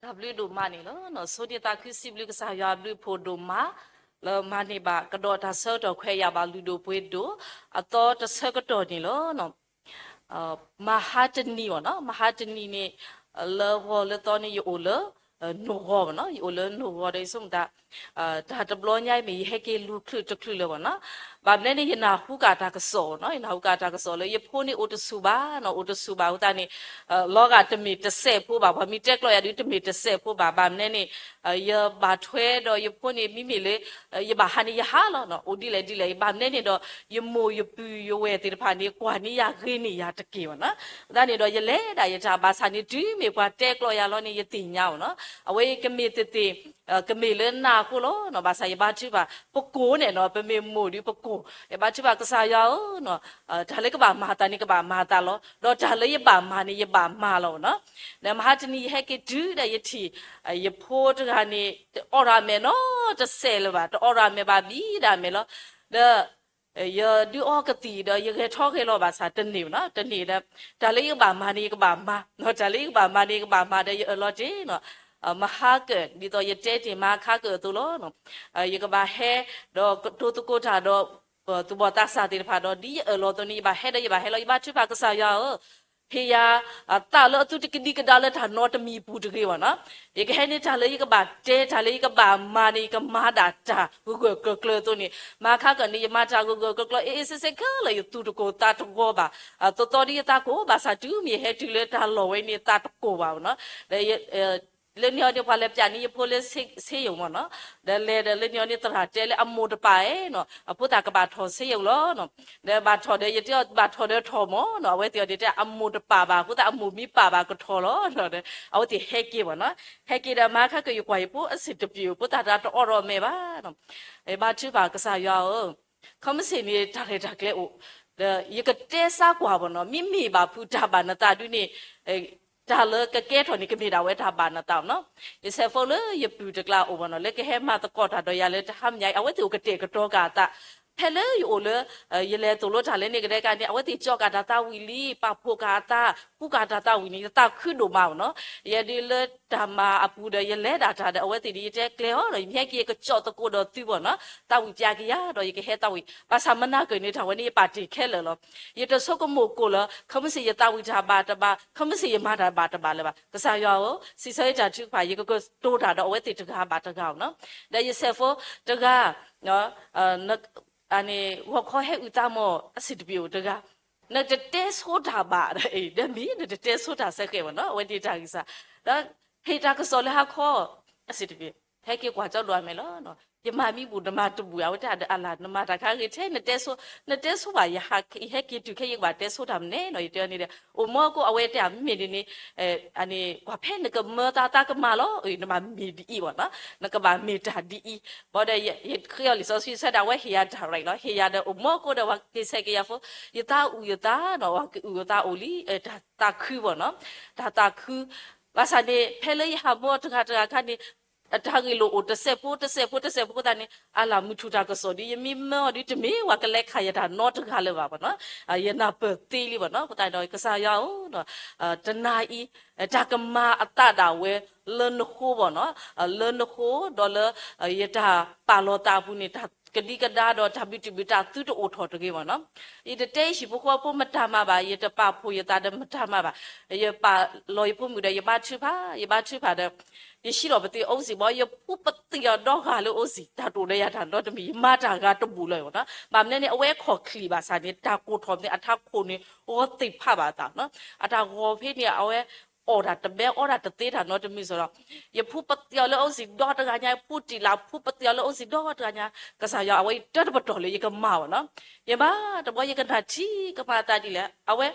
တၢ်ဘျုးဒိၣ်မးန့ၣ်လီၤ. ဆိၣ်ဂ့ၤသးခုစံးဘျုးကစၢ်ယွၤအဘျုးအဖှိၣ်ဒိၣ်မး လၢမၤန့ၢ်ဘၣ်ကဒီးတၢ်ဆၢကတီၢ်ခွဲးယာ်ဘၣ်လုၢ်ဒိၣ်ပှ့ၤဒိၣ် အသီတဆၢကတီၢ်န့ၣ်လီၤ. မဟါတနံၤဘၣ်နီၤ, မဟါတနံၤန့ၣ် လၢဂီၤလၢသီန့ၣ် ယအိၣ်လၢ နိၣ်ဂီၤဘၣ်နီၤ, ယအိၣ်လၢနိၣ်ဂီၤဒီး ယဆိကမိၣ်တၢ် တၢ်တဘျီညါအံၤမ့ၢ်ယဟဲက့ၤလူၤချုးတချုးလၢၤဘၣ်နီၤ. ဘၣ်မနုၤန့ၣ် ယနၢ်ဟူကၢ်တၢ်ကစီၣ်နီၤ, ယနၢ်ဟူကၢ်တၢ်ကစီၣ်လၢယဖိန့ၣ်အိၣ်တဆူၣ်ဘၣ်နီၤ, အိၣ်တဆူၣ်ဘၣ်အဃိသတးန့ၣ် လီၤဂာ်တမ့ၢ်တစဲးဖိဘၣ်, ပှၤမ့ၢ်တဲကျီယၤဒုးတမ့ၢ်တစဲးဖိဘၣ်, ဘၣ်မနုၤန့ၣ် ယဘၣ်ထွဲဒီးယဖိန့ၣ် မ့မ့ၢ်လၢ ယဘၣ်ဟးန့ၣ်ယဟးလီၤနီၤ, အိၣ်ဒ်လဲၣ်ဒ်လဲၣ်, ဘၣ်မနုၤန့ၣ်ဒီး ယမိၢ်ယပုၢ်ယဝဲၢ်သ့ၣ်တဖၣ်န့ၣ် ကွၢ်န့ၢ်ယၤဂ့ၤန့ၢ်ယၤတက့ၢ်ဘၣ်နီၤ. အဃိသတးန့ၣ်ဒီး ယလဲၤဒၣ်ယတၢ်ဘၣ်ဆၣ်န့ၣ် တုၤမ့ၢ်ပှၤတဲကျီယၤလီၤန့ၣ် ယသ့ၣ်ညါအီၤနီၤ, အဝဲအံၤကမ့ၢ်သ့ၣ်သ့ၣ် ကမ့ၢ်လၢနၤအဃိလီၤနီၤ, ဘၣ်ဆၣ်ယဘါထုကဖၣ် ပကိၢ်န့ၣ်နီၤ, ပမ့ၢ်မိၢ်ဒုးပကိၢ်, ယဘါထုကဖၣ်ကစၢ်ယွၤဧၢနီၤ, တၢ်လၢကဘၣ်မၤအသးန့ၣ် ကဘၣ်မၤအသးလီၤ, ဒီးတၢ်လၢယဘၣ်မၤန့ၣ် ယဘၣ်မၤလီၤနီၤ. ဒီးမဟါတနံၤယဟဲက့ၤတုၤဒီးယထံၣ် ယဖိတဂၤန့ၣ် တအီၣ်တၢ်မဲာ်နီတစဲးလၢၤဘၣ်, တအီၣ်တၢ်မဲာ်ဘၣ်ဘံဒၣ်မဲာ်လီၤ. ဒီး ယဒုးအီကသံၣ်ဒီး ယဂဲၤထီၣ်ဂဲၤလီၤဘၣ်ဆၣ်တန့ၢ်ဘၣ်နီၤ, တန့ၢ်ဒီး တၢ်လၢယကဘၣ်မၤန့ၣ် ယကဘၣ်မၤ, တၢ်လၢယကဘၣ်မၤန့ၣ် ယကဘၣ်မၤဒီး ယအၢၣ်လီၤတ့ၢ်နီၤ, မဟါကၢၣ် ဒ်သိးယတဲတ့ၢ်မဟါခါကၢၣ်အသိးလီၤ. ယကဘၣ်ဟဲ ဒီးကတိၤသကိးတၢ်ဒီး သူၣ်ဘီၣ်သးစၢ်သ့ၣ်တဖၣ်ဒီး ဒ်ယအၢၣ်လီၤအသိးန့ၣ် ယဘၣ်ဟဲဒီးယဘၣ်ဟဲလီၤ, ယဘါထုကဖၣ်ကစၢ်ယွၤဧၢ ဟ့ၣ်ယၤ သးလၢအသုတကဒံကဒါလၢတၢ်နီတမံၤပူၤတဂ့ၤဘၣ်နီၤ, ယကဟဲန့ၢ်တၢ်လၢယကဘၣ်တဲ တၢ်လၢယကဘၣ်မၤန့ၣ် ယကမၤဒၣ်တၢ်ဂၢၢ်ဂၢၢ်ကျၢၤကျၢၤအသိးန့ၣ်, မဟါခါကၢၣ်န့ၣ် ယမၤတၢ်ဂၢၢ်ဂၢၢ်ကျၢၤကျၢၤ အ့ၣ်အ့ၣ်စ့းစ့းခဲလၢာ် ယသူၣ်တကိၢ်သးတဂီၤဘၣ်, သီသီဒီးယသးကိၢ်ဘၣ်ဆၣ် တုၤမ့ၢ်ယဟဲတုၤလၢတၢ်လီၢ်ဝဲန့ၣ် သးတကိၢ်ဘၣ်နီၤ, ဒီး လၢန့ၣ်အီၤန့ၣ် ပှၤလဲၤပၠးန့ၢ်ယဖိလၢ ဆေးရုံမ့ၢ်နီၤ, ဒီးလဲၤဒီးလၢန့ၣ်အီၤန့ၣ် သရၣ်တဲလၢအမိၢ်တပာ်နီၤ, အဖိသၣ်ကဘၣ်ထီၣ်ဆေးရုံလီၤ, ဒီးဘၣ်ထီၣ်ဒီး ယတဲအီၤဘၣ်ထီၣ်ဒီးထီၣ်မ့ၢ်နီၤ, အဝဲသ့ၣ်အီၤဒ်တဲ အမိၢ်တပာ်ဘၣ် အဃိသတး အမိၢ်မ့ၢ်ပာ်ဘၣ်ကထီၣ်လီၤ, အဝဲသ့ၣ်ဟဲက့ၤဘၣ်နီၤ, ဟဲက့ၤဒီးမဟါခါကၢၣ် ယကွၢ်ယဖိအဆ့ၣ်တပျုာ် ဖိသၣ်တဂၤတအီၣ်ဒီးမဲာ်ဘၣ်, ယဘါထုကဖၣ်ကစၢ်ယွၤဧၢ, ခီမ့ၢ်ဆ့ၣ်န့ၣ် တၢ်ရဲၣ်တၢ်ကျဲၤအိၣ်, ဒီးယကတဲစါကွၢ်ဘၣ်နီၤ, မ့မ့ၢ်ဘၣ်ဖုးတၢ်ဘၣ်နသးဒုန့ၣ် တၢ်လၢကကဲထီၣ်န့ၣ် ကမ့ၢ်ဒၣ်ဝဲတၢ်ဘၣ်နသးနီၤ, ယဆဲးဖိလၢယပုၢ်တကျါအိၣ်ဘၣ်နီၤ, လၢကဟဲမၤသကိးတၢ်ဒီးယၤလၢတဟါမညါအံၤ အဝဲသ့ၣ်အိၣ်ကတဲာ်ကတီၤကၢ်အသး, ဖဲလၢယအိၣ်လၢ ယလဲၤသိၣ်လိတၢ်လၢန့ၣ်ကဒဲကန့ၣ် အဝဲသ့ၣ်ကၠီကၢ်တၢ်သးဝံၣ်လံ ပာ်ဖှိၣ်ကၢ်အသး ကူကၢ်တၢ်သးဝံၣ်န့ၣ် ယသးခုဒိၣ်မးနီၤ, ယဲဒုးလၢတၢ်မၤအပူၤဒီး ယလဲၤဒၣ်တၢ်ဒီး အဝဲသ့ၣ်ဒ်ယတဲကျဲၤအီၤဒီး ယမ့ၢ်ဟဲက့ၤယကကၠီသကိးဒီးသုဘၣ်နီၤ, သးဝံၣ်ပၠးက့ၤယၤဒီး ယကဟဲသးဝံၣ် ဘၣ်ဆၣ်မနၤကၢၢ်န့ၣ် တၢ်ဝဲန့ၣ်ယပာ်တ့ၢ်ခဲလၢာ်လီၤ, ယတဆိကမိၣ်ကိၣ်လၢ ခီမ့ၢ်ဆ့ၣ်ယသးဝံၣ်တၢ်ဘၣ်တဘၣ် ခီမ့ၢ်ဆ့ၣ်ယမၤတၢ်ဘၣ်တဘၣ်လၢၤဘၣ်, ကစၢ်ယွၤဧၢ, စံးဆၢယတၢ်ထုကဖၣ် ယကကတိၤတၢ်ဒီးအဝဲသ့ၣ်တဂၤဘၣ်တဂၤနီၤ, ဒီးယဆဲးဖိတဂၤ ဂီၤခီဟဲအုၣ်သးမီၢ်အဆ့ၣ်တပျုာ်တဂၤ, နတတဲဆိတၢ်ဘၣ်ဒီး ဒီးမ့ၢ်နတတဲဆိတၢ်စဲဃဲးဘၣ်နီၤ, အဝဲန့ၣ်တၢ်ဂံၢ်စၢ်, ဒီးဟ့ၣ်တၢ်ကစီၣ်လၢဟါခီ အဆ့ၣ်တပျုာ် ဟဲက့ၤကွၢ်ကၠီဒိၣ်အမဲာ်လီၤ, ယမၤမံဘူၣ်နမၤတဘူၣ် အဝဲတဲဒီးအလၢ် နမၤတၢ်ခါဂ့ၤထဲ နတဲဆိ, နတဲဆိဘၣ် ယဟဲက့ၤတုၤခဲ ယကဘၣ်တဲဆိတၢ်မနုၤလဲၣ်နီၤ, ယတဲန့ၣ်ဒီး အိၣ်မီၢ်ကိၣ် အဝဲတဲမ့မ့ၢ်ဒ်န့ၣ် ကွၢ်ဖဲနကမၢသးသးကမၤလီၤ, နဘၣ်မ့ၢ်ဒ်အံၤဘၣ်နီၤ, နကဘၣ်မ့ၢ်တၢ်ဒ်အံၤ, ဘၣ်ဒီး ယဃ့အီၤလံာ်စီဆှံဆၢဒီး အဝဲဟ့ၣ်ယၤတၢ်ရဲၣ်လီၤ, ဟ့ၣ်ယၤဒီး အိၣ်မီၢ်ကိၣ်ဒီး ပှၤက့ၤဆဲးက့ၤယၤဖိ, ယသးအုၣ်ယသးနီၤ, ပှၤကအုၣ်အသးအိၣ်လံ, တၢ်သးခုဘၣ်နီၤ, တၢ်သးခု, ဘၣ်ဆၣ်န့ၣ် ဖဲလၢယဟးမီၢ်တဂၤတဂၤခါန့ၣ် အတၢ်ဂ့ၢ်လိာ်အိၣ်တစဲးဖိတစဲးဖိတစဲးဖိအဃိသတးန့ၣ် အလၢ်မုၢ်ထူၣ်တၢ်ကစီၣ်ဒီး ယမ့ၢ်မၢအီၤဒ်တမ့ၢ် ပှၤကလဲၤခးယၤတၢ်နီတဂၤလၢၤဘၣ်ဘၣ်နီၤ, ယနၢ်ပၢၢ်သ့လံဘၣ်နီၤ, အဃိသတးဒီး ကစၢ်ယွၤဧၢ, တနၤအံၤ တၢ်ကမၤအသးဒၣ်ဝဲ လၢနဃိဘၣ်နီၤ, လၢနဃိဒီးလၢ ယတၢ်ပာ်လီၤသးအပူၤန့ၣ် တၢ်ကဒံကဒါဒီးတၢ်ဘုၣ်တဘုၣ်တၢ်သုတအိၣ်ထီၣ်တဂ့ၤဘၣ်နီၤ, ယတတဲယဟံၣ်ဖိဃီဖိမတၤမၤဘၣ်, ယတပာ်ဖှိၣ်ယသးဒီးမတၤမၤဘၣ်, ယပာ်လီၤယဖိမုၣ်ဒီး ယဘါထုကဖၣ်, ယဘါထုကဖၣ်ဒီး ယဟံးထီၣ်ပသံးအိၣ်စံၣ်ဘၣ်, ယဖှူပသံးအီၤဒီဂၤလၢအိၣ်စံၣ်, တၢ်တအိၣ်ဒီးယၤတၢ်နီတမံၤ, ယမၤတၢ်ဂၤတဘူၣ်လၢၤဘၣ်နီၤ, ဘၣ်မနုၤန့ၣ် အဝဲခီၣ်ချံးဘၣ်ဆၣ်န့ၣ် တၢ်ကိၢ်ထီၣ်မ့ၢ်အထးခိၣ်န့ၣ် ဂီၤသ့ၣ်ဖးဘၣ်အသးနီၤ, အတၢ်ဂီၤဖဲန့ၣ် အဝဲအီၣ်တၢ်တဘဲ အီတၢ်တသ့တၢ်နီတမံၤစ့ၢ်ဒီး ယဖှူပသံးအီၤလၢအိၣ်စံၣ်ဒီတဂၤညါ, ယဖှူတံၢ်လၢ် ဖှူပသံးအီၤလၢအိၣ်စံၣ်ဒီတဂၤညါ, ကစၢ်ယွၤ အဝဲအံၤတၢ်တပတီၢ်လၢယကမၤဘၣ်နီၤ, ယမၤတဘျီ ယကနၣ်ထံကမၤအသးဒ်လဲၣ်, အဝဲ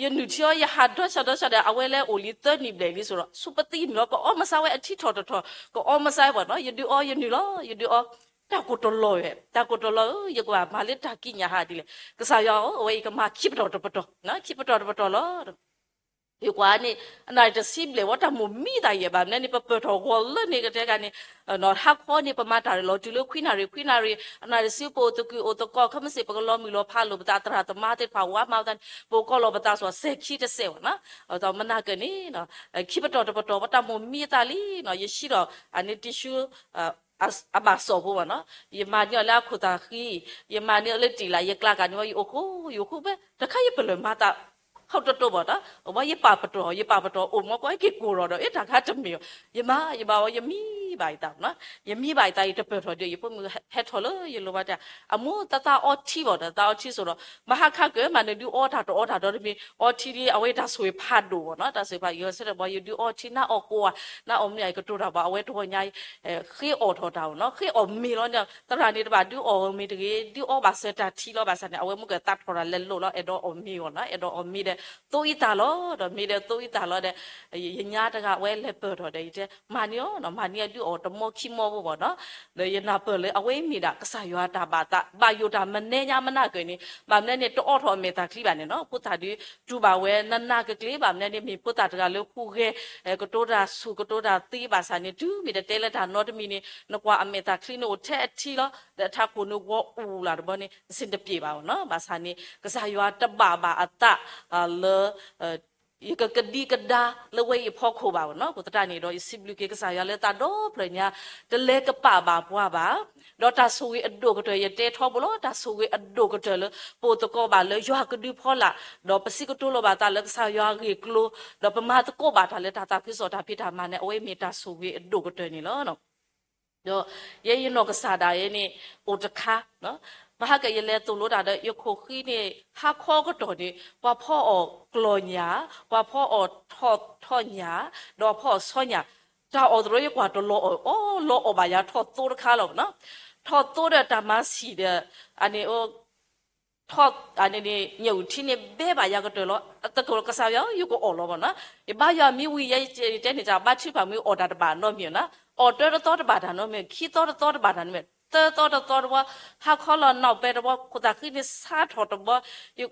ယနုၢ်ထံအီၤ ယဟးဒီဆၢဒီဆၢဒီး အဝဲလဲၤအိၣ်လံသၢနံၣ်ဘျဲၣ်လံစ့ၢ်ဒီး ဆူပသံးန့ၣ်လီၤ, ကအီမစါဝဲအထံထီၣ်တထီၣ်, ကအီမစါဝဲဘၣ်နီၤ, ယဒုးအီ ယနုာ်လီၤ ယဒုးအီ, တၢ်ကိၢ်တလီၤဝဲ, တၢ်ကိၢ်တလီၤဧၢ, ယကဘၣ်မၤလၢတၢ်ကံးညာ်ဟးဒ်လဲၣ်, ကစၢ်ယွၤဧၢ, အဝဲအံၤကမၤခံပတီၢ်တပတီၢ်, ခံပတီၢ်တပတီၢ်လီၤ. ယကွၢ်န့ၣ် အနၣ်ရံၣ်တဆံဘျဲၣ်ဝဲ တၢ်မိၣ်မံသးယဲၢ်ဘၣ်မနုၤန့ၣ် ပပၢၢ်ထီၣ်ဂီၤလၢန့ၣ်ကတဲဂၤန့ၣ် ဟါခီန့ၣ် ပမၤတၢ်ရ့ၣ်လီၤတုၤလၢခွံနၣ်ရံၣ် ခွံနၣ်ရံၣ် အနၣ်ရံၣ်တဆံ ပအိၣ်သကုၤအိၣ်သကိး ခဲမုၢ်ဆ့ၣ် ပကလီၤမုၢ်လီၤဖးလိာ်ပသး သရၣ်သမါသ့ၣ်တဖၣ်ဝါမၤဝဲသးန့ၣ် ပအိၣ်ကီးလီၤပသးစ့ၢ်ကီး စဲၤခံတစဲးဘၣ်နီၤ. မနၤကၢၣ်န့ၣ် ခံပတီၢ်တပတီၢ် ပတၢ်မိၣ်မံအသးလံနီၤ ယဟံးဒီး အန့ၣ် tissue အဘၣ်စီၣ်ဖိဘၣ်နီၤ ယမၤန့ၢ်အီၤလၢအခိၣ်သးဃံ ယမၤန့ၢ်အီၤလၢတံၢ်လၢ် ယကျါကၣ်န့ၣ်ဝဲ ယအိၣ်ဃူ ယအိၣ်ဃူဖဲ တခါယပလၢၢ်မၤသး ဟီၣ်တတိဘၣ်နီၤ ဝဲယပာ်ပတြၢၤ ယပာ်ပတြၢၤအိၣ်မီၤကွၢ် ဟဲက့ၤကိၢ်ထီၣ်ဒီး အ့ၣ် တၢ်ခါတမ့ၢ်အီၤ ယမၤ ယမၤဝဲ ယမံဘၣ်ယသးနီၤ ယမံဘၣ်ယသး ယတပၢၢ်ထီၣ်ဒီး ယဖိမုၣ်ဟဲထီၣ်လၢယလိၤဘၣ်တဲ အမိၢ် သးသးအီထံဘၣ်ဒီး သးအီထံစိၤဒီး မဟါခါကၢၢ် မၤနၢၤဒုးအီတၢ်တအီတၢ်ဒီတမံၤ အီထံဒ်အဝဲတၢ်ဆိၣ်ဂ့ၤဖးဒိၣ်ဘၣ်နီၤ တၢ်ဆိၣ်ဂ့ၤဖးယိၤဆၢထၢၣ်ဘၣ် ယဒုးအီထံ နၢ်အီၣ်ကိးဧါ နၢ်အီၣ်မ့ၢ်ဧါ ယကတိၤတၢ်ဘၣ် အဝဲတဂီၤညါ ဃ့အီၣ်ထီၣ်တၢ်ဘၣ်နီၤ ဃ့အီၣ်မ့ၤလီၤန့ၣ် သရၣ်န့ၣ်တဘၣ်ဒုးအီၣ်မ့ၤတဂ့ၤ ဒုးအီဘၣ်စၢၤတၢ်ထံလီၤ ဘၣ်ဆၣ်န့ၣ် အဝဲမ့ၢ်ကသးထီၣ်တၢ်လဲၤလိာ်လီၤ အဲၣ်ဒိးအီၣ်မ့ၤအီၤနီၤ အဲၣ်ဒိးအီၣ်မ့ၤဒီး သိအံသၣ်လီၤ ဒီးမ့ၢ်ဒီးသိအံသၣ်လီၤဒီး ယညါတဂၤဝဲလဲၤပၢၢ်ထီၣ်ဒီး ယတဲ မၤန့ၢ်အီၤနီၤ မၤန့ၢ်အီၤဒုးအီၣ်တမီခံမီဖိဘၣ်နီၤ ဒီးယနၢ်ပၢၢ်လၢအဝဲမ့ၢ်ဒၣ် ကစၢ်ယွၤတၢ်ဘၣ်သး ဘၣ်ယိၣ်တၢ်မနုၤညါမနၤကၢၢ်န့ၣ် ဘၣ်မနုၤန့ၣ် တအီထီၣ်အမဲာ်သၣ်ချံဘၣ်န့ၣ်နီၤ ဖိသၣ်ဒုး တူၢ်ဘၣ်ဝဲနးနးကက့ၤ ဘၣ်မနုၤန့ၣ် မ့ၢ်ဖိသၣ်တဂၤလၢဟူးဂဲၤ ကတိၤတၢ်ဆူၣ် ကတိၤတၢ်သ့ဘၣ်ဆၣ်န့ၣ် တုၤမ့ၢ်တတဲလၢတၢ်နီတမံၤန့ၣ် နကွၢ်အမဲာ်သၣ်ချံန့ၣ်အိၣ်ထဲအထံလီၤ ဒီးအထးခိၣ်န့ၣ်ဂီၤအူၣ်လၢ်တဘျီန့ၣ် အဆင်တပြေဘၣ်နီၤ ဘၣ်ဆၣ်န့ၣ် ကစၢ်ယွၤတဘၣ်ဘၣ်အသး လၢ ယကကဒံကဒါလၢဝဲအံၤအဖီခိၣ်ဘၣ်နီၤ အဃိသတးန့ၣ်ဒီး ယစံးဘျုးက့ၤကစၢ်ယွၤလၢသးဒီဖျၢၣ်ညါ တလဲၤကပာ်ဘၣ်ပှၤဘၣ် ဒီးတၢ်ဆိၣ်ဂ့ၤအဒိၣ်ကတၢၢ် ယတဲထီဘိလီၤ တၢ်ဆိၣ်ဂ့ၤအဒိၣ်ကတၢၢ်လၢ ပအိၣ်သကိးဘၣ်လၢယွၤကဒုဖီလာ် ဒီးပစံးကတိၤလိာ်ဘၣ်သးလၢကစၢ်ယွၤအဂ့ၢ်အကျိၤ ဒီးပမၤသကိးဘၣ်တၢ်လၢတၢ်သးခုကစီၣ်တၢ်ဖံးတၢ်မၤန့ၣ် အဝဲမ့ၢ်တၢ်ဆိၣ်ဂ့ၤအဒိၣ်ကတၢၢ်န့ၣ်လီၤ. ဒီးယဲယနီၢ်ကစၢ်ဒၣ်ယဲန့ၣ် အိၣ်တခါ မဟါကၢၣ်ယလဲၤသိၣ်လိတၢ်ဒီး ယခိၣ်ဃံန့ၣ် ဟါခီကတီၢ်န့ၣ် ပှၤဖီအီၣ်ကျီၢ်ညၣ် ပှၤဖီအီၣ်ထီၣ်ထီၣ်ညၣ် ဒီးဖီအီၣ်ဆီညၣ် တၢ်အီၣ်သရိာ်ယကွၢ်တလီၤအီၣ် အီၣ်လီၤအီၣ်ဘၣ်ယၤထီၣ်သိတခါလီၤနီၤ ထီၣ်သိဒီးတၢ်မၤဆံၣ်ဒီး အန့ၣ် ထီၣ် န့ၣ် ညၣ်အုၣ်ထံန့ၣ်ဘဲဘၣ်ယၤကတၢၢ်လီၤ အသကိးကစၢ်ယွၤ ယကအိၣ်လီၤဘၣ်နီၤ ယဘါယွၤမ့ၢ်ဝံၤယဲ ယတဲန့ၣ် တၢ်ဘါထုကဖၣ်မ့ၢ်အီၣ်တၢ်တဘၣ်နီတမံၤနီၤ အီၣ်တၢတသီတဘၣ်တၢ်နီတမံၤ ခံသီတသီတဘၣ်တၢ်နီတမံၤ သၢသီတသီတဘျီ ဟါခီလီၤနီၢ်ပဲတဘျီ ခိၣ်သၣ်ဃံန့ၣ်ဆါထီၣ်တဘျီ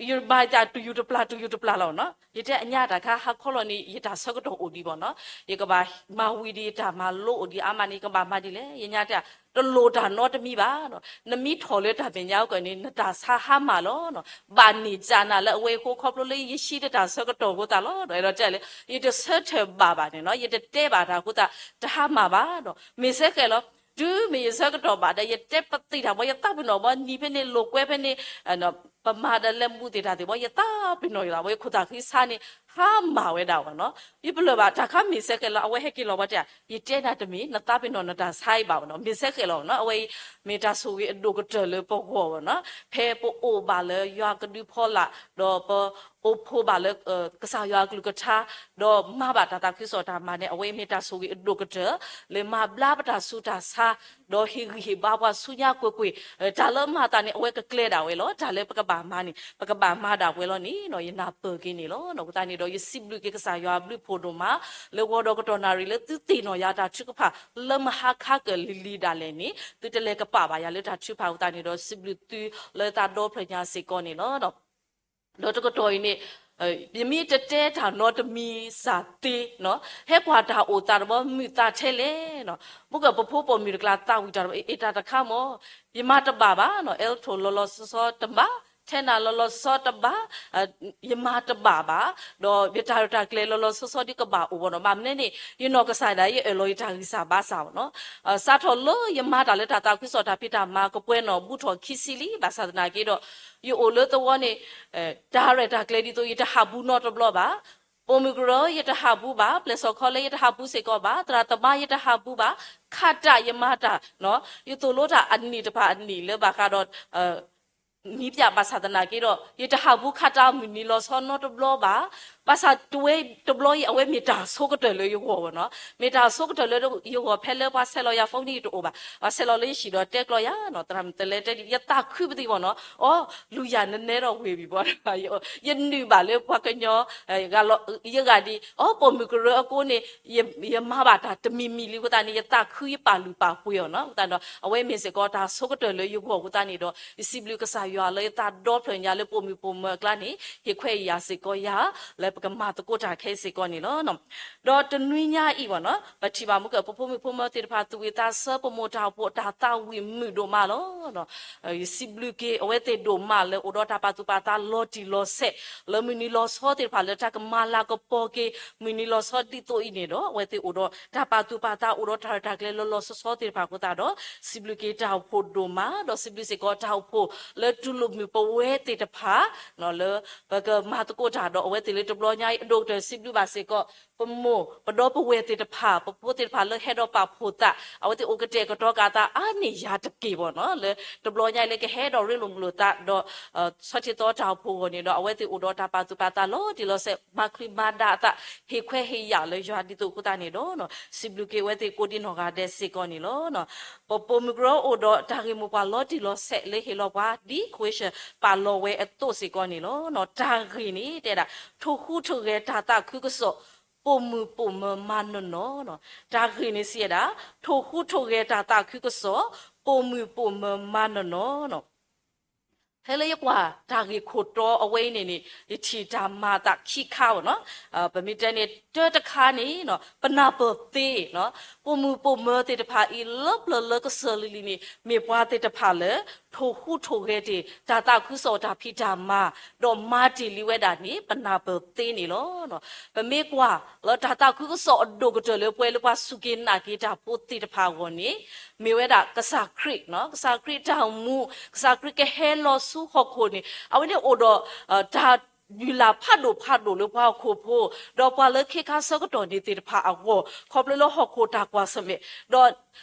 ယဘၣ်ယၤတူၢ်ယူၢ်တပျၢ် တူၢ်ယူၢ်တပျၢ်လီၤနီၤ ယတဲအညါတၢ်ခါ ဟါခီလီၤန့ၣ် ယတၢ်ဆၢကတီၢ်အိၣ်ဒံးဘၣ်နီၤ ယကဘၣ်မၤဝံၤဒံး တၢ်မၤလိအိၣ်ဒံးအါမးန့ၣ် ယကဘၣ်မၤဒ်လဲၣ် ယညါတဲ တလိၣ်တၢ်နီတမံၤဘၣ်နီၤ နမ့ၢ်ထီၣ်လၢတၢ်မဲာ်ညါအဂီၢ်န့ၣ် နတၢ်ဆါဟါမၢ်လီၤနီၤ ဘၣ်န့ၢ်ကၢ်နၤလၢအဝဲအဃိ ခီဖျိလၢယဟံးတၢ်ဆၢကတီၢ်အဃိသတးလီၤ ဒီးအဲၣ်ဒိးတဲလၢ ယတဆၢထၢၣ်ဘၣ်ဘၣ်န့ၣ်နီၤ ယတတဲဘၣ်တၢ်အဃိသတး တဟါမၢ်ဘၣ်နီၤ မ့ၢ်စ့ၢ်ကီးလီၤ တုၤမ့ၢ်ယဆၢကတီၢ်ဘၣ်ဒီး ယတဲပသံၣ်တၢ်ဘီ ယသးပ့ၤနီၣ်ဘီ နံၤဖဲန့ၣ် လိာ်ကွဲဖဲန့ၣ် ပမၤဒီးလဲၤမူသ့ၣ်တၢ်သ့ၣ်ဘီ ယသးပ့ၤနီၣ်ယသးဘီ ယခိၣ်သၣ်ဃံဆါန့ၣ် ဟါမၢ်ဝဲဒၣ်ဘၣ်နီၤ ယပလၢၢ်ဘၣ် တၢ်ခါမ့ၢ်စ့ၢ်ကီးလီၤ အဝဲဟဲက့ၤလီၤဘီတဲ ယတဲနၤတမ့ၢ် နသးပ့ၤနီၣ်နတၢ်ဆါအံၤဘၣ်ဘၣ်နီၤ မ့ၢ်စ့ၢ်ကီးလီၤနီၤ အဝဲအံၤမ့ၢ်တၢ်ဆိၣ်ဂ့ၤအဒိၣ်ကတၢၢ်လၢပဂီၢ်ဘၣ်နီၤ ဖဲပအိၣ်ဘၣ်လၢယွၤကဒုဖီလာ် ဒီးပ အိၣ်ဖှိၣ်ဘၣ်လၢ ကစၢ်ယွၤအကလုၢ်ကထါ ဒီးမၤဘၣ်တၢ်သးခုကစီၣ်တၢ်မၤန့ၣ် အဝဲအံၤမ့ၢ်တၢ်ဆိၣ်ဂ့ၤအဒိၣ်ကတၢၢ် လၢမၤဘျါပတၢ်ဆူးတၢ်ဆါ ဒီးဟ့ၣ်ဂံၢ်ဟ့ၣ်ဘါပှၤဆူညါကွ့ၢ်ကွ့ၢ် တၢ်လၢမၤသးန့ၣ် အဝဲကကျဲဒၣ်ဝဲလီၤ တၢ်လၢပကဘၣ်မၤန့ၣ် ပကဘၣ်မၤဒၣ်ဝဲလီၤန့ၣ်နီၤ ယနၢ်ပၢၢ်က့ၤန့ၣ်လီၤ အဃိသတးန့ၣ်ဒီး ယစံးဘျုးက့ၤကစၢ်ယွၤအဘျုးဖှိၣ်ဒိၣ်မး လၢဂီၤဒီးကတီၢ်နၣ်ရံၣ်လၢသုသ့ၣ်နီၣ်ယၤတၢ်ထုကဖၣ် လၢမဟါခါကၢၢ်လံၤလံၤဒၣ်လဲာ်န့ၣ် သုတလဲၤကပာ်ဘၣ်ယၤလၢတၢ်ထုကဖၣ်အဃိသတးန့ၣ်ဒီး စံးဘျုးသုလၢသးဒီဖျၢၣ်ညါစ့ၢ်ကီးန့ၣ်လီၤ. ဒီးတကတီၢ်အံၤန့ၣ် ယမ့ၢ်တတဲတၢ်နီတမံၤစၢ်သ့နီၤ ဟဲကွၢ်တၢ်အိၣ်သးတဘီ မုာ်သးထဲလဲၣ်နီၤ မုၢ်ကၢၢ်ပဖိပိာ်မုၣ်တကျါသးဝံၣ်တၢ်တဘီ အ့ၣ်တၢ်တခါမၢ် ယမၤတဘၣ်ဘၣ်နီၤ အဲလ်ထိၣ်လီၤလီၤဆီဆီတဘၣ် ထဲနၤလီၤလီၤဆီဆီတဘၣ် ယမၤတဘၣ်ဘၣ် ဒီးယတၢ်ရဲၣ်တၢ်ကျဲၤလီၤလီၤဆီဆီဒ်ကဘၣ်အိၣ်ဘၣ်နီၤ ဘၣ်မနုၤန့ၣ် ယနီၢ်ကစၢ်ဒၣ်ယဲ ယအၢၣ်လီၤယတၢ်ဂံၢ်စၢ်ဘါစၢ်ဘၣ်နီၤ စးထီၣ်လၢယမၤတၢ်လၢတၢ်သးခုကစီၣ်တၢ်ဖံးတၢ်မၤကပှဲၤနီၣ် ဘူးထီၣ်ခံဆံလံ ဘၣ်ဆၣ်သနာ်က့ဒီး ယအိၣ်လၢသဝီန့ၣ် တၢ်ရဲၣ်တၢ်ကျဲၤဒ်သိး ယတဟးဘူးနီတဘျီဘၣ် ပိာ်မုၣ်ကရၢ ယတဟးဘူးဘၣ် ပျဲၢ်စီၣ်ခီလဲ ယတဟးဘူးစ့ၢ်ကီးဘၣ် သရၣ်သမါ ယတဟးဘူးဘၣ် ခးတၢ်ယမၤတၢ် ယသိၣ်လိတၢ်အနံၣ်တဖၣ်အနံၣ်လၢဘၣ်ဃးဒီး နံၣ်ပၠး ဘၣ်ဆၣ်သနာ်က့ဒီး ယတဟးဘူးခးတၢ်မုၢ်နံၤလီၤဆီနီတဘျီဘၣ် ဘၣ်ဆၣ်တဝဲတဘျီအံၤ အဝဲမ့ၢ်တၢ်ဆိကတၢၢ်လၢယဂီၢ်ဘၣ်နီၤ မ့ၢ်တၢ်ဆိကတၢၢ်လၢယဂီၢ် ဖဲလၢပှၤဆဲးလီၤယၤ phone န့ၣ် ယတအိၣ်ဘၣ် ပှၤဆဲးလီၤလၢယဟံၣ်ဒီးတဲကျီယၤနီၤ သရၣ်မုၣ်တလဲတဲဒ် ယသးခုပသံးဘၣ်နီၤ အိ လူၤယၤနနဲထီၣ်ဝ့ၢ်ဘံၣ်ဘီ ယနုာ်ဘၣ်လၢပှၤကညီ ယဂၤဒ် အိ ပိာ်မုၣ်ကရၢအဃိန့ၣ် ယမၤဘၣ်တၢ်တမံၤမံၤလံအဃိသတးန့ၣ် ယသးခုယပာ်လုၢ်ပာ်ပှ့ၤအီၤနီၤ အဃိသတးဒီး အဝဲမ့ၢ်စ့ၢ်ကီးတၢ်ဆိကတၢၢ်လၢယဂီၢ်အဃိသတးန့ၣ်ဒီး ယစံးဘျုးကစၢ် ယွၤလၢယသးဒီဖျၢၣ်ညါလၢပိာ်မုၣ်ပိာ်မၢၤအကျါန့ၣ် ဟ့ၣ်ခွဲးဟ့ၣ်ယာ်စ့ၢ်ကီးယၤ လၢပကမၤသကိးတၢ်ခဲအံၤစ့ၢ်ကီးန့ၣ်လီၤ. ဒီးတနွံညါအံၤဘၣ်နီၤ ပထံၣ်ဘၣ်မုၢ်က ပဖိမုၣ်ဖိမၢၤသ့ၣ်တဖၣ် သူၣ်ဝံၣ်သးဆၢ ပမိၢ်တၢ်အိၣ်ဖှိၣ် တၢ်သးဝံၣ်မုာ်ဒိၣ်မးလီၤ. ယစံးဘျုးက့ၤအဝဲသ့ၣ်ဒိၣ်မးလၢအိၣ်ဒီးတၢ်ပာ်သူၣ်ပာ်သးလီၤတံၢ်လီၤဆဲး လၢမုၢ်နံၤလီၤဆီသ့ၣ်တဖၣ်လၢတၢ်ကမၤလၤကပီၤက့ၤ မုၢ်နံၤလီၤဆီဒ်သိးအံၤန့ၣ်ဒီး အဝဲသ့ၣ်အိၣ်ဒီးတၢ်ပာ်သူၣ်ပာ်သး အိၣ်ဒီးတၢ်ရဲၣ်တၢ်ကျဲၤလၢလီၤလီၤဆီဆီသ့ၣ်တဖၣ်အဃိသတးဒီး စံးဘျုးက့ၤတၢ်အိၣ်ဖှိၣ်ဒိၣ်မး ဒီးစံးဘျုးစ့ၢ်ကီးတၢ်အိၣ်ဖှိၣ်လၢတူၢ်လိာ်မုာ်ပဝဲသ့ၣ်တဖၣ် လၢပကမၤသကိးတၢ်ဒီးအဝဲသ့ၣ်လၢတဘျီညါအံၤ အဒိၣ်ကတၢၢ်စံးဘျုးဘၣ်စ့ၢ်ကီး ပမိၢ်ပဒီပုၢ်ဝဲၢ်သ့ၣ်တဖၣ် ပဖိသ့ၣ်တဖၣ်လၢဟဲဒီးပာ်ဖှိၣ်သး အဝဲသ့ၣ်အိၣ်ကတဲာ်ကတီၤက့ၤအသးအါန့ၢ်ယၤတက့ၢ်ဘၣ်နီၤ လၢတဘျီညါအံၤလၢကဟဲဒီးရ့လိာ်မုာ်လိာ်သးဒီး ဆီၣ်ထံသီတၢ်အိၣ်ဖှိၣ်အဂီၢ်န့ၣ်ဒီး အဝဲသ့ၣ်အိၣ်ဒီးတၢ်ပာ်သူၣ်ပာ်သးလီၤတံၢ်လီၤဆဲး မၤချုးမၤဒါအသး ဟ့ၣ်ခွဲးဟ့ၣ်ယာ်လၢယွၤဒ်သိးအဃိသတးန့ၣ်ဒီး စံးဘျုးက့ၤအဝဲသ့ၣ်ကိးဒံနီၢ်ဂၤဒဲးစ့ၢ်ကီးန့ၣ်လီၤ. ပပိာ်မုၣ်ကရၢအိၣ်ဒီးတၢ်ဂ့ၢ်မိၢ်ပှၢ်လီၤတံၢ်လီၤဆဲးလၢဟ့ၣ်လီၤပှၤဒ် question ပာ်လီၤဝဲအသိးစ့ၢ်ကီးန့ၣ်လီၤ. တၢ်ဂ့ၢ်န့ၣ်တဲဒၣ် ထိၣ်ဟူးထိၣ်ဂဲၤတၢ်သးခုကစီၣ် ပိာ်မုၣ်ပိာ်မၢၤမၤနီၢ်နီၢ် တၢ်ဂ့ၢ်န့ၣ်စံးဝဲဒၣ် ထိၣ်ဟူးထိၣ်ဂဲၤတၢ်သးခုကစီၣ် ပိာ်မုၣ်ပိာ်မၢၤမၤနီၢ်နီၢ် ဖဲလၢယကွၢ်တၢ်ဂ့ၢ်ခိၣ်တီအဝဲအံၤန့ၣ်န့ၣ် ယထံၣ်တၢ်မၤအသးခံခါဘၣ်နီၤ. ပမ့ၢ်တဲန့ၣ် တၢတခါန့ၣ် ပနၢ်ပၢၢ်သ့ ပိာ်မုၣ်ပိာ်မၢၤသ့ၣ်တဖၣ်အံၤ လၢပျၢၤလၢကစၢၢ်လံၤလံၤန့ၣ် မ့ၢ်ပှၤသ့ၣ်တဖၣ်လၢ ထိၣ်ဟူးထိၣ်ဂဲၤတ့ၢ် တၢ်သးခုကစီၣ်တၢ်ဖံးတၢ်မၤ ဒီးမၤတ့ၢ်လံဝဲဒၣ်န့ၣ် ပနၢ်ပၢၢ်သ့န့ၣ်လီၤ. ပမ့ၢ်ကွၢ်လၢတၢ်သးခုကစီၣ်အဒိၣ်ကတၢၢ်လၢပှဲၤလၢပှၤစူၢ်က့ၤနာ်က့ၤတၢ်ဖိသ့ၣ်တဖၣ်အဂီၢ်န့ၣ် မ့ၢ်ဝဲဒၣ်ကစၢ်ခရံာ်, ကစၢ်ခရံာ်တၢ်အိၣ်မူ, ကစၢ်ခရံာ်ကဟဲလီၤဆူဟီၣ်ခိၣ်န့ၣ် အဝဲန့ၣ်အိၣ်ဒီး တၢ်ယူၢ်လၢ်ဖးဒိၣ်ဖးဒိၣ်လၢပှၤဟီၣ်ခိၣ်ဖိ, ဒီးပှၤလၢခ့ခါဆၢကတီၢ်န့ၣ်သ့ၣ်တဖၣ်အဂီၢ် ခီဖျိလၢဟီၣ်ခိၣ်တၢ်ကွၢ်ဆၢၣ်မဲာ်, ဒီး